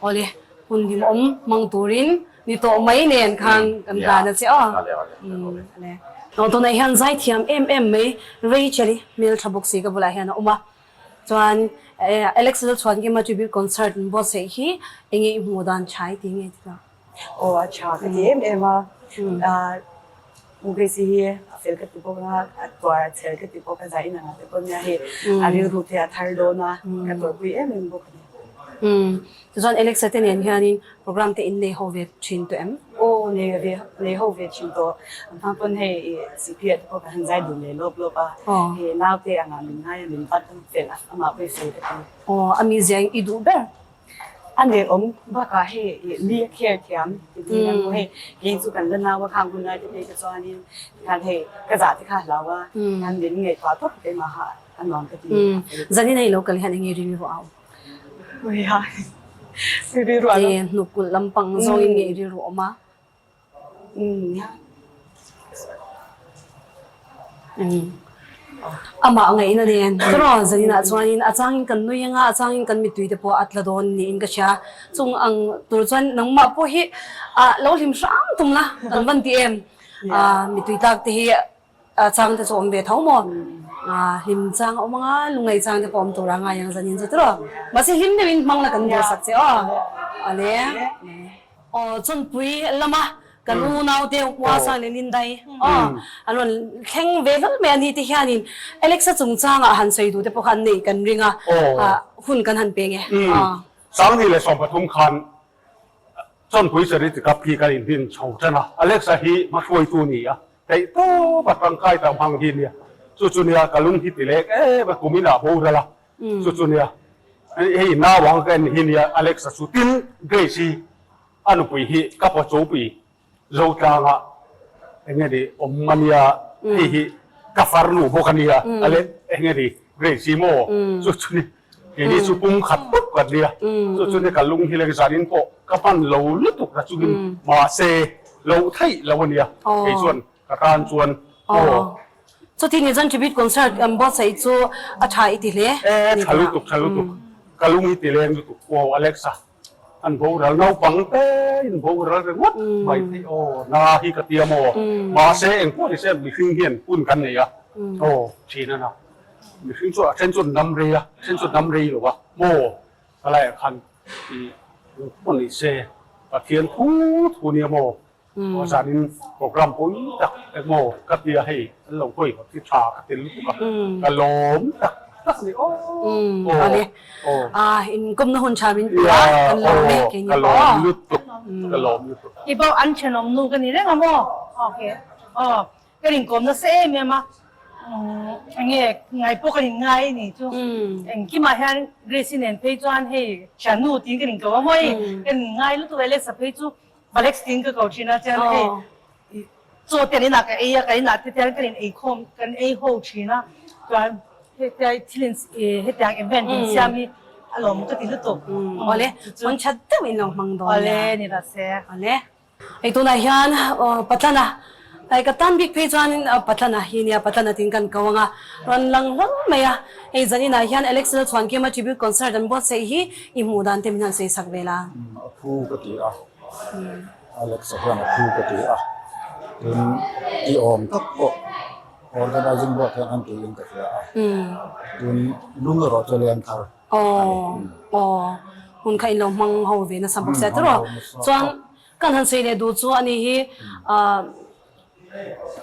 awle hun hlimawm hmang turin Ni tawh mai nen khan kan dan a che aw. Aw tunah hian zaithiam em em mai Rachel i hmeltha bawk si ka bulah hian a awm a. Chuan Alex Lalchhuankima tribute concert an buatsaih hi enge i hmuh dan tha i ti nge ti tawh? Aw a tha ka ti em em a. Grace hi a fel ka ti bawk a, a tuar a chhel ka ti bawk a, zai inang ah te pawh nia hei a rilru te a thar dawn a, ka tuarpui em em bawk a ni. Tichuan Alexa te nen hianin program te in nei ho ve thin tawh em? Aw. Aw nei ve nei ho ve thin tawh. An hma pawn hei i CP ah te pawh kan han zai dun leh lawp lawp a. Hei naute angah min ngai a min vat fel a amah pawh i fel ka ti. Aw a mizia i duh ber. A nei awm bakah hei i mi a care thiam ti thin ang maw hei kei chu kan la nau a khang hun lai te phei ka chuanin tikhan hei ka zah te kha a hlau a tikhan min ngaihtuah tawp keimah a nuam ka ti. Zanin hei lo kal hian enge rilru a awm? Hnuk kulh lampang zawngin nge i rilru awm a? Amah ngaihna nen tawrh zaninah chuanin a changin kan nui anga a changin kan mittui te pawh a tla dawn niin ka hria. Chung ang tur chuan nangmah pawh hi lo hlim hram tum la kan van ti em? Mittui tlak te hi A chang te chu awm ve tho maw? Hlim chang a awm anga, lungngaih chang te pawh awm tur a ngai ang zanin chu tiraw? Mahse hlim deuhin hmang la kan duhsak che aw. Awle. Aw Chawnpui lama kan unau te Uasa leh Lindai aw an rawn thleng ve hlawl mai a ni te hianin Alexa chungchangah han sawi duh te pawh kha an neih kan ring a, hun kan han pe nge. 2013 khan Chawnpui Charity Cup hi kan inhnin chho tan a, Alexa hi hmahruaitu ni a, theih tawp a tangkai tak hmang hi nia, chu chu nia ka lung hi ti lek em a, kum inah boral a, chu chu nia hei nauang ka en hi nia Alexa chu tin Grace hi a nupui hi ka pa chopui Zotlanga enge ni awm a nia, hei hi ka farnu bawk a nia, ale enge ni Grace hi maw chu chu ni keini chu pum khat tawp kan nia, chu chu ni ka lung hi leng zanin pawh ka hman lo lutuk na chungin mahse lo theih lo a nia kei chuan ka tan chuan aw. Chuti ni chuan tribute concert an buatsaih chu a tha i ti hle. E tha lutuk tha lutuk ka lung hi ti leng lutuk aw Alexa. An boral naupang te in boral ringawt mai thei aw na hi ka tia maw mahse engpawh ni se mihring hian hun kan nei a aw thin a na mihring chu a then chu an dam rei a a then chu an dam rei lo a maw ka laiah khan i engpawh ni se Pathian thu thu nia maw Aw zanin program pui tak emaw ka tia hei an lo hawi hawt hi tha ka tel lutuk a, ka lawm tak tak a ni aw. Awle inkawmna hun tha min pe a, kan lawm e keini pawh. Ka lawm lutuk, ka lawm lutuk. I pawh an thenawm nu ka ni reng a maw? Okay aw Kan inkawm nasa em em a, enge ngai pawh kan inngai a nih chu. Engkimah hian Grace-i nen phei chuan hei thiannu tiin kan inko a maw hei, kan inngai lutuk a Alexa phei chu Alex tiin ka ko thin a, chuan hei chaw te an inah ka ei a, kan inah te hian kan in eikhawm kan ei ho thin a, chuan hetia thil in hetiang event in siam hi a lawm ka ti lutuk. Awle, hmun that deuh in lo hmang dawn nia. Awle, ni ta se. Awle. Hei tunah hian Patlana, hei ka tan bik phei chuanin Patlana hi nia, Patlana tiin kan ko ang a, rawn lang hlawl mai a. Hei zaninah hian Alex Lalchhuankima Tribute Concert an buatsaih hi i hmuh dan te min han sawi sak vel a. A phu ka ti a, Alex a hian a phu ka ti a, tin i awm tak pawh organising board hian an tiin ka hria a, tin lung erawh chu leng thar a ni. Aw, aw, hun kha in lo hmang ho ve nasa bawk sia tiraw? Chuan Kan han sawi leh duh chu a ni hi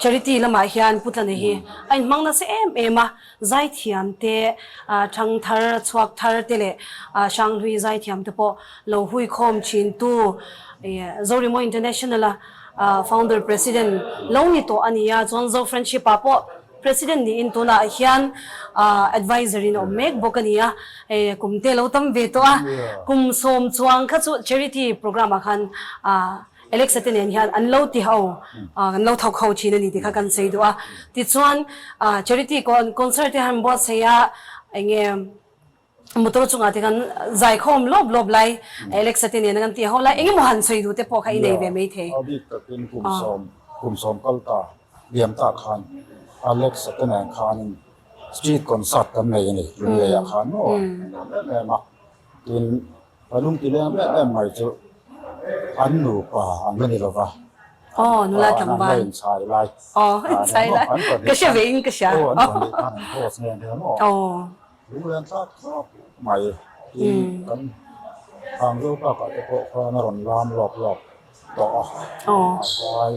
Charity lamah hian Pu Tlane hi a inhmang nasa em em a, zaithiam te, thang thar, chhuak thar te leh Hranghlui zaithiam te pawh lo hui khawm thin tu Zorimo International a founder president lo ni tawh a ni a, chuan Zo Friendship ah pawh President niin tunah hian adviser in a awm mek bawk a ni a, hei kum te lo tam ve tawh a, kum sawm chuang kha chu charity programme ah khan Alexa te nen hian an lo ti ho, an lo thawk ho thin a ni tih kha kan sawi duh a. Tichuan charity concert te han buatsaih a, enge Motor chungah te khan zaikhawm lawp lawp lai Alexa te nena kan tih ho lai engemaw han sawi duh te pawh kha i nei ve mai thei. A bik takin kum sawm kum sawm kal ta liam ta khan Alexa te nen khanin street concert kan nei a ni Lunglei ah khan maw a nuam em em a tin ka lung ti leng em em mai chu an nupa an la ni lo va Aw nula tlangval an la inchhai lai aw inchhai lai ka hria ve in ka hria aw an pahnih khan an post nghe nghe maw aw. Lunglen thlak thlak mai tin kan Hangzhou Park ah te pawh khan a rawn lam lawk lawk tawh a, a zai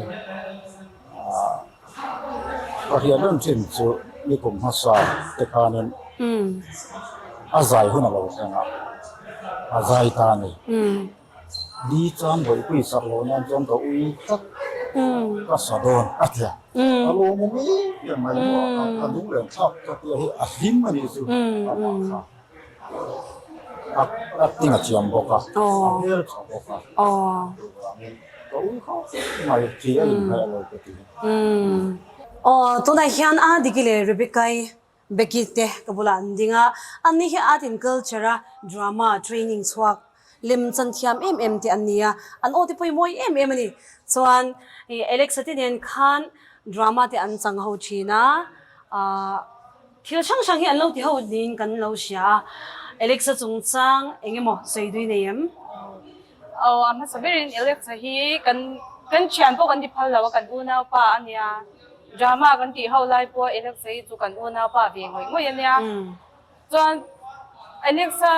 ka hriat reng thin chu nikum hmasa te khanin a zai hun a lo thleng a, a zai ta a ni. Ni chuan Bawihpui sak loh nan chuan ka ui tlat ka sa dawn a ti a. A lawmawm em em mai maw a lunglen thlak ka tia hi a hlim a nih chu amah kha a acting a thiam bawk a, a hmel tha bawk a, chuvangin ka ui khawp mai thi a inhmeh lo ka ti. Aw tunah hian a Diki leh Rebecca-i Becky te ka bulah an ding a, anni hi art and culture a drama training chhuak lem chan thiam em em te an ni a, an aw te pawh hi mawi em em a ni. Chuan Alexa te nen khan drama te an chang ho thin a, ahh thil hrang hrang hi an lo ti ho niin kan lo hria a, Alexa chungchang eng emaw sawi dui nei em? Aw a hmasa berin Alexa hi kan kan thian pawh kan ti phal lo a, kan unaupa a nia. Drama kan tih ho lai pawh Alexa hi chu kan unaupa ve ngawih ngawih a nia. Chuan Alexa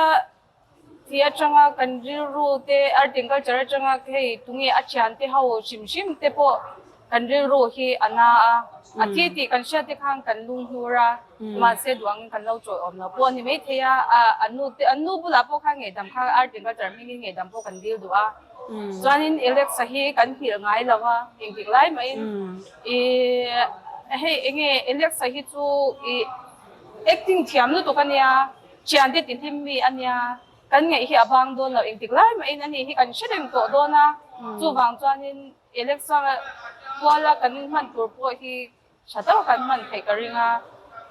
tih atanga kan rilru te art and culture atanga hei tunge a thian te ho hrim hrim te pawh kan rilru hi a na a. A thi tih kan hriat te khan kan lung hnur a, mahse duh angin kan lo chawi awm lo pawh a ni maithei a. An nu te an nu bulah pawh khan ngeihdam kha art and culture hmingin ngeihdam pawh kan dil duh a. Chuanin Alexa hi kan nghilh ngai lo a, engtik lai mahin ih hei enge Alexa hi chu ih acting thiam lutuk a nia, thiante ti hlim mi a nia, kan ngaih hi a bang dawn lo engtik lai mahin ani hi kan hre reng tawh dawn a, chuvang chuanin Alexa kuala kan hman tur pawh hi Tha deuh kan hman theih ka ring a,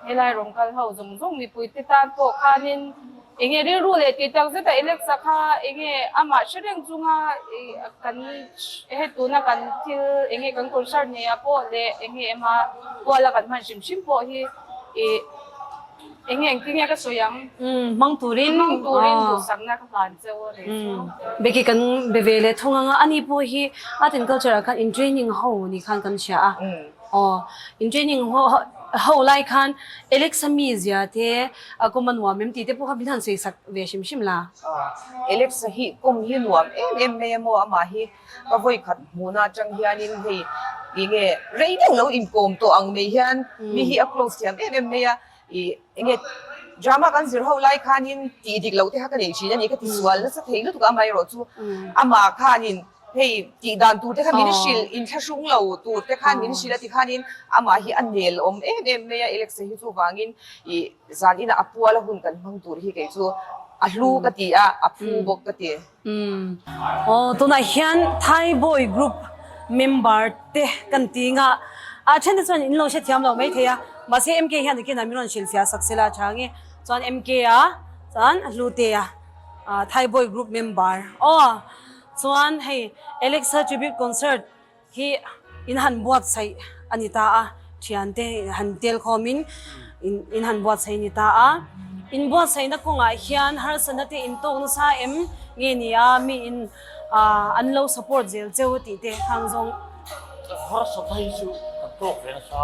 helai rawn kal ho zawng zawng mipuite tan pawh khanin enge rilru leh tih tak zeta Alexa kha enge amah hre reng chunga kan he tuna kan thil enge kan concert neih ah pawh leh enge ema kuala kan hman hrim hrim pawh hi ih enge engtin nge ka sawi ang? Hmang turin Hmang turin duhsakna ka hlan cheu a ni chu. Becky kan be ve leh thung anga ani pawh hi art and culture ah khan in training ho ni khan kan hria a. Aw, in training ho lai khan Alexa mizia te a kawm a nuam em tih te pawh kha min han sawi sak ve hrim hrim la. Alexa hi kawm hi nuam em em mai a maw amah hi ka vawi khat hmuhna atang hianin hei enge rei deuh lo inkawm tawh ang mai hian mi hi a close thiam em em mai a ih enge drama kan zir ho lai khanin tih dik loh te kha ka nei thin a ni ka tisual nasa thei lutuk a amaherawh chu amah khanin Hei tih dan tur te kha min hrilh, inthlahrung lo tur te khan min hrilh a ti khanin amah hi a nel awm em em mai a, Alexa hi chuvangin ih zan inah a pual a hun kan hmang tur hi kei chu a hlu ka ti a, a phu bawk ka ti. Umm. Aw tunah hian Thai Boy Group member te kan ti nga a then te chuan in lo hrethiam lo maithei a, mahse MK hian nikin ah min rawn hrilhfiah sak sela a tha nge chuan MK a chuan Hlute a Thai Boy Group member aw. Chuan hei Alexa Tribute Concert hi in han buatsaih a ni ta a, thiante han tel khawmin in han buatsaih a ni ta a. In buatsaihna kawngah hian harsatna te in tawk nasa em nge ni a, mi in an lo support zel cheu tih te khang zawng. Harsatna hi chu kan tawk ve nasa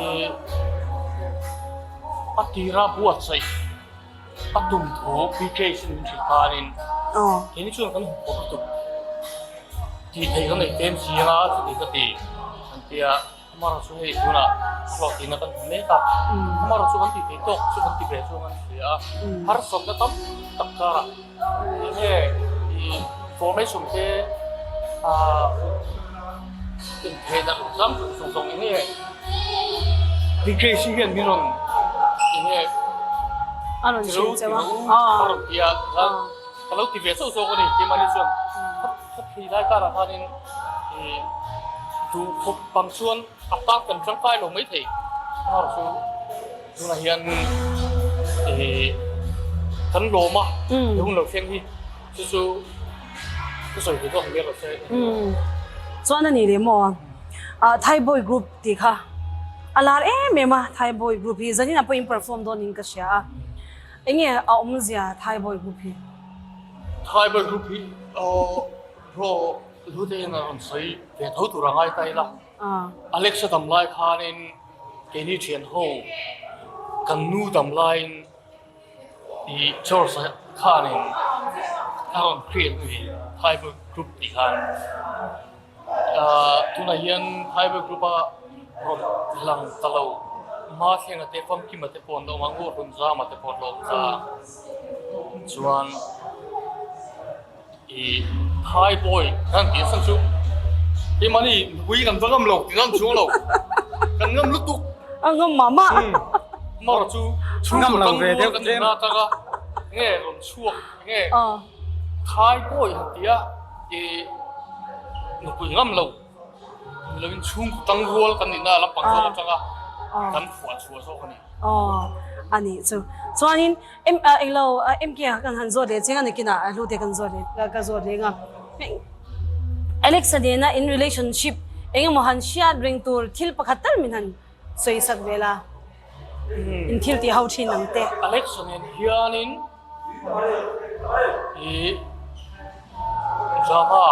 a, a tira buatsaih. A tum thu PK sin min hrilh khanin keini chuan kan hmu khawp lutuk tih theih kan nei tlem si anga chuti ka ti an tia amaherawh chu hei tunah hlawhtlinna kan hmu mek a amaherawh chu kan tih theih tawk chu kan ti ve chuang an hria a harsatna tam tak karah enge ih formation te ah inthehna lam zawng zawng enge PK si hian min rawn enge a rawn hrilh cheu a a rawn ti a ka lo ti ve chauh zawk a ni keimahni chuan kha thei lai karah khanin ih duh khawp pang chuan a tan kan tangkai lo maithei amaherawhchu Tunah hian ih kan lawm a, he hun lo thleng hi chu chu ka sawi ve tawk ber lo che. Chuan a ni leh maw ah Thai Boy Group tih kha a lar em em a, Thai Boy Group hi zanin ah pawh in perform dawn in ka hria a, enge a awmzia Thai Boy Group hi? Thai Boy Group hi aw bro Hlute hian a rawn sawi ve tho tur a ngai ta ila, Alexa dam lai khanin Keini thian ho kan nu dam laiin ih church ah khanin a rawn create a ni Bible group tih khan ah tunah hian Bible group a rawn lang ta lo hma thlenga te famkima te pawh an awm a Ngawrhun zama te pawh an lo awm ta chuan. I Thai boy kan tih chhan chu keimahni nupui kan va ngam lo ti ngam chuang lo kan ngam lutuk. A ngam mah mah. Mara chu chhungkaw tang rual kan inna atanga nge rawn chhuak nge Thai boy han tia i nupui ngam lo ni lovin chhungkaw tang rual kan inna lampang zawk atanga kan phuah chhuah zawk a ni. Aw a nih chu. Chuanin em englo MK ah kan han zawt leh chiang a nakinah a hlute kan zawt leh ka zawt leh anga Alexa nena in relationship engemaw han hriat reng tur thil pakhat tal min han sawi sak vel a in thil tih ho thin ang te. Alexa nen hianin I drama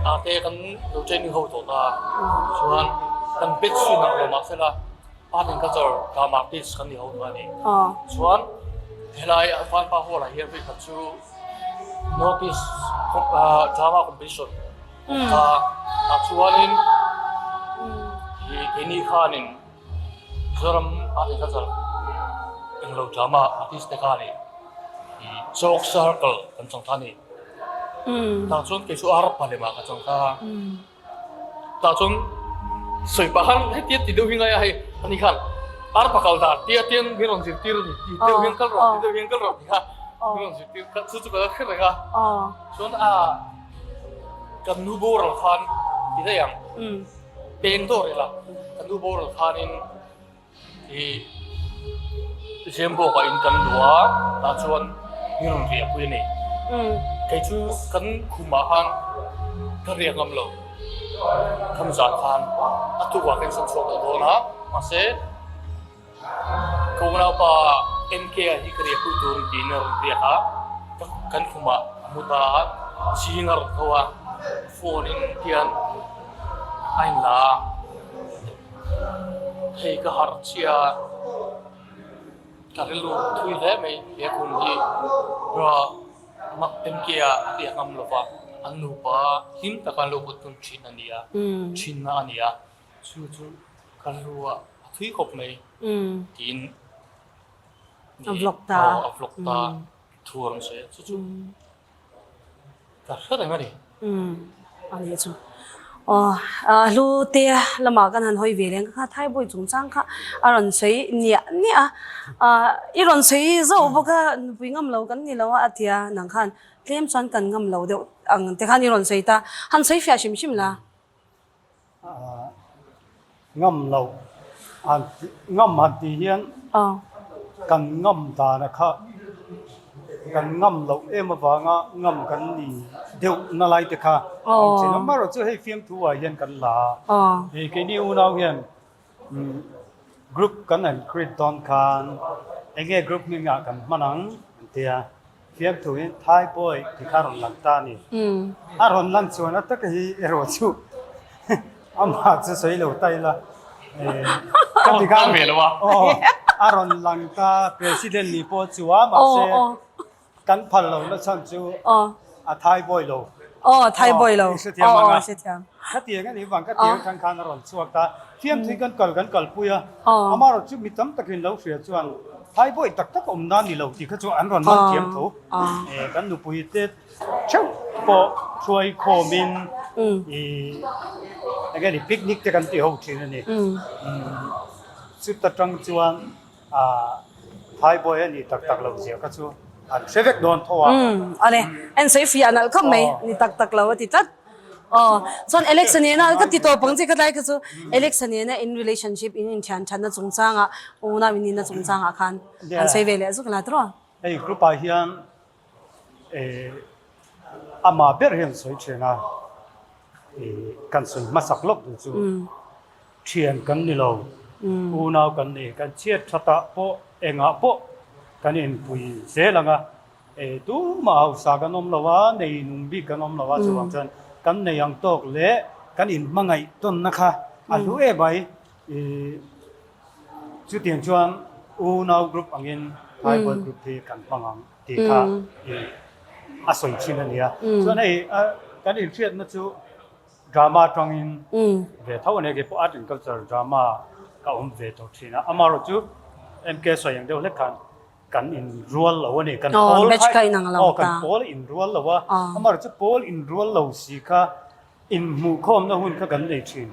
ah te kan lo training ho tawh ta chuan kan batch chu inang lo mahsela art and culture drama artist kan ni ho ta a ni. Chuan helai Vanpa hall ah hian vawikhat chu North East drama competition a tah chuanin keini khanin Zoram art and culture englo drama artist te kha a ni Chalk circle kan chang ta a ni. Tah chuan kei chu ar pa lemah ka chang ta a. Tah chuan sawi pah khan hetia ti deuh hi ngai a hei ani khan ar pa kal dan tia tian min rawn zirtir a ni ti deuh hian kal rawh ti deuh hian kal rawh ti kha min rawn zirtir kha chu chu ka la hre reng a. Chuan a kan nu boral khan ti daih ang. Peng dawr ila ka nu boral khanin i Zembawkah in kan luh a, tah chuan min rawn riah pui a ni. Kei chu kan khumah khan ka riak ngam lo, kham zan khan a tukah ka insawn chhuak tawh dawn a, mahse Ka unaupa MK-a hi ka riahpui tur in tiin a rawn riak a, kan khumah a mu ta a, zing a rawn tho a, phone in hian a inla a, hei ka harh chiah a, ka rilru thui hle mai he kum hi MK-a a riak ngam lova, an nupa hlim taka an lo kut tum thin a ni a, thinna a ni a. Chu chu ka rilru a a thui khawp mai tiin A vlog ta. A vlog ta thu a rawn sawi a, chu chu ka hre reng a ni. A nih chu. Aw hlu te lamah kan han hawi ve leng kha Thaibawi chungchang kha a rawn sawi niah niah a, i rawn sawi zauh bawk a, nupui ngam lo kan ni lo a a ti a, nang khan tlem chuan kan ngam lo deuh ang te khan i rawn sawi ta, han sawi fiah hrim hrim la. Ngam lo han ngam han tih hian kan ngam dana kha kan ngam loh em avanga ngam kan ni deuh na lai te kha awm thin a. Amaherawhchu hei fiamthu ah hian kan la a, hei keini unau hian group kan han create dawn khan eng nge group hming ah kan hman ang an tia. Fiamthu hi Thai boy ti kha rawn lang ta a ni. A rawn lan chuan a taka hi erawh chu amah chu sawi lo ta ila. Ka ti khan a rawn lang ta President ni pawh chu a mahse kan phal lo na chhan chu a Thai boy lo. Aw Thai boy lo. I hrethiam ang a. Khatiang a nih vang khatiang atang khan a rawn chhuak ta. Fiamthui kan kal kan kalpui a, amaherawh chu mi tam takin lo hria chuan Thai bawi tak tak awm nan ni lo tih kha chu an rawn man thiam tho. Kan nupui te theuh pawh hruai khawmin eng nge ni picnic te kan ti ho thin a ni. Chuta tang chuan Thai bawi a nih tak tak lo zia kha chu an hre vek dawn tho a. Awle, en sawi fiah nalh khawp mai, ni tak tak lo a ti tlat. Aw, chuan Alex-a nena ka ti tawp ang che khatlai kha chu Alex-a nena in relationship in inthian thatna chungchangah unau in nihna chungchangah khan an sawi ve leh zuk la tiraw? Hei group ah hian eh amah ber hian sawi thin a, eh kan sawi hmasak lawk duh chu thian kan ni lo, unau kan ni, kan chhiat thatah pawh engah pawh kan inpui zel ang a, E tumah hausa kan awm lo a, nei nung bik kan awm lo a, chuvang chuan kan nei ang tawk leh kan inhmangaih tawnna kha a hlu em mai. I chutiang chuan unau group angin Bible group hi kan hmang ang tih kha i a sawi thin a nia. Chuan hei kan inhriatna chu drama atangin ve tho a nia, keipawh art and culture drama ka awm ve tawh thin a, amaherawhchu MK sawi ang deuh hlek khan. Kan inrual lo a ni. Kan Aw, pawl batch kha kha inang lo aw, kan ta. pawl inrual lo a. Aw. Amaherawhchu chu pawl inrual lo si kha inhmuhkhawmna hun kha kan nei thin.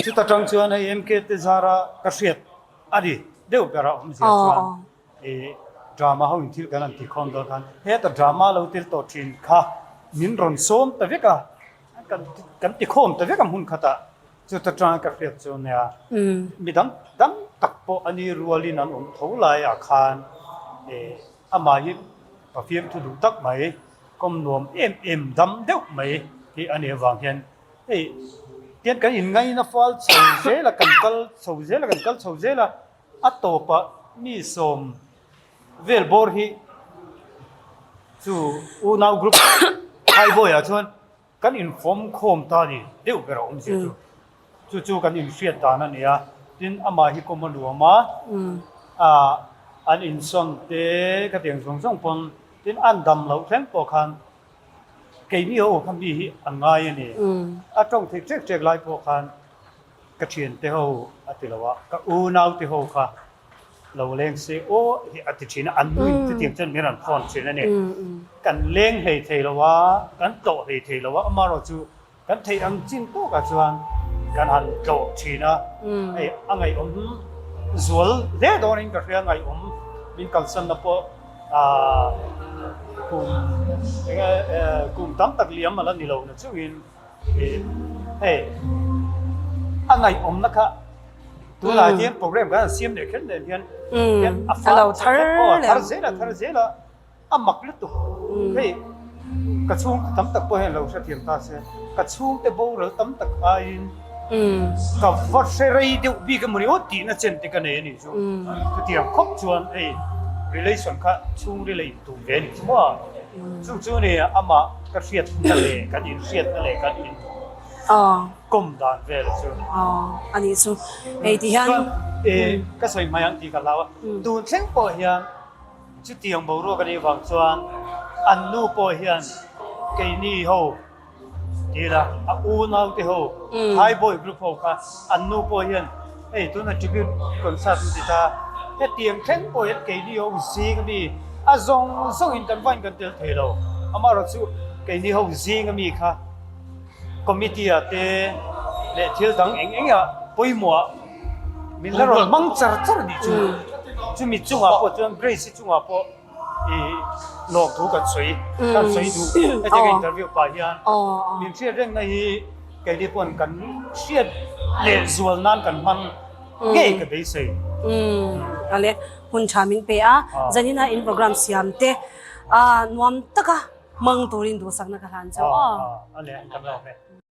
Chuta tang chuan hei MK te zara ka hriat a ni deuh ber a awmzia Aw, chuan aw. i drama ho in thil kan han tikhawm dawn khan heta drama lo tel tawh thin kha min rawn sawm ta vek a, kan kan tikhawm ta vek a hmun khatah. Chuta tanga ka hriat chu nia, mi dang dang tak pawh a ni rualin an awm tho laiah khan amah hi Pathian thu duh tak mai, kawm nuam em em dam deuh mai hi a nih avang hian hei tian kan inngaina fal chho zel a, kan kal chho zel a, kan kal chho zel a, a tawpah mi sawm vel bawr hi chu unau group Thaibawiah chuan Kan infawm khawm ta ni deuh ber a awm zia chu. Chu chu kan inhriat dan a ni a. Tin, amah hi kawm a nuam a, ah an insawn te ka tiang zawng zawng pawn tin an dam loh thleng pawh khan keini ho kha mi hi an ngai a ni. A tawng thei ṭek ṭek lai pawh khan ka thiante ho a ti lo a, ka unau te ho kha Lo leng se aw hi a ti thin a, an nuin chutiang chuan min rawn phone thin a ni. Kan leng hlei thei lo a, kan tlawh hlei thei lo a, amaherawh chu kan theih ang chin tawkah chuan kan han tlawh thin a, hei a ngaihawm zual hle dawnin ka hria, ngaihawm min kalsanna pawh aah kum eng nge kum tam tak liam a la ni lo na chungin. Hei a ngaihawmna kha tunah hian program kan han siam leh kher nen hian hian a lo thar leh thar zel a thar zel a a mak lutuk hei ka chhungte tam tak pawh hian lo hrethiam ta se ka chhungte boral tam tak aiin ka va hre rei deuh bik emaw ni aw tihna chen te ka nei a nih chu chutiang khawp chuan hei relation kha chhungril a intum ve a nih chu maw. Chu chu ni amah ka hriatna leh kan inhriatna leh kan in kawm dan vel chu. Aw a nih chu. Hei ti hian. Chuan e ka sawi hmai ang tih ka hlau a. Tun thleng pawh hian chutiang boruak a nih vang chuan an nu pawh hian keini ho Tila a unau te ho Thai boy group ho kha an nu pawh hian hei tuna tribute concert an ti ta hetiang thleng pawh hian keini ho zing ami a zawng zawng in kan vain kan tel thei lo amaherawh chu keini ho zing ami kha committee ah te leh thil dang eng eng ah pawimawh ah min la rawn hmang char char a nih chu chumi chungah pawh chuan Grace-i chungah pawh I lawm thu kan sawi kan sawi duh heti ka interview pah hian min hriat rengna hi keini pawn kan hriat leh zual nan kan hmang ngei ka beisei. Ale hun tha min pe a zanina in program siam te nuam taka hmang turin duhsakna ka hlan chauh aw. Ale kan lawm e.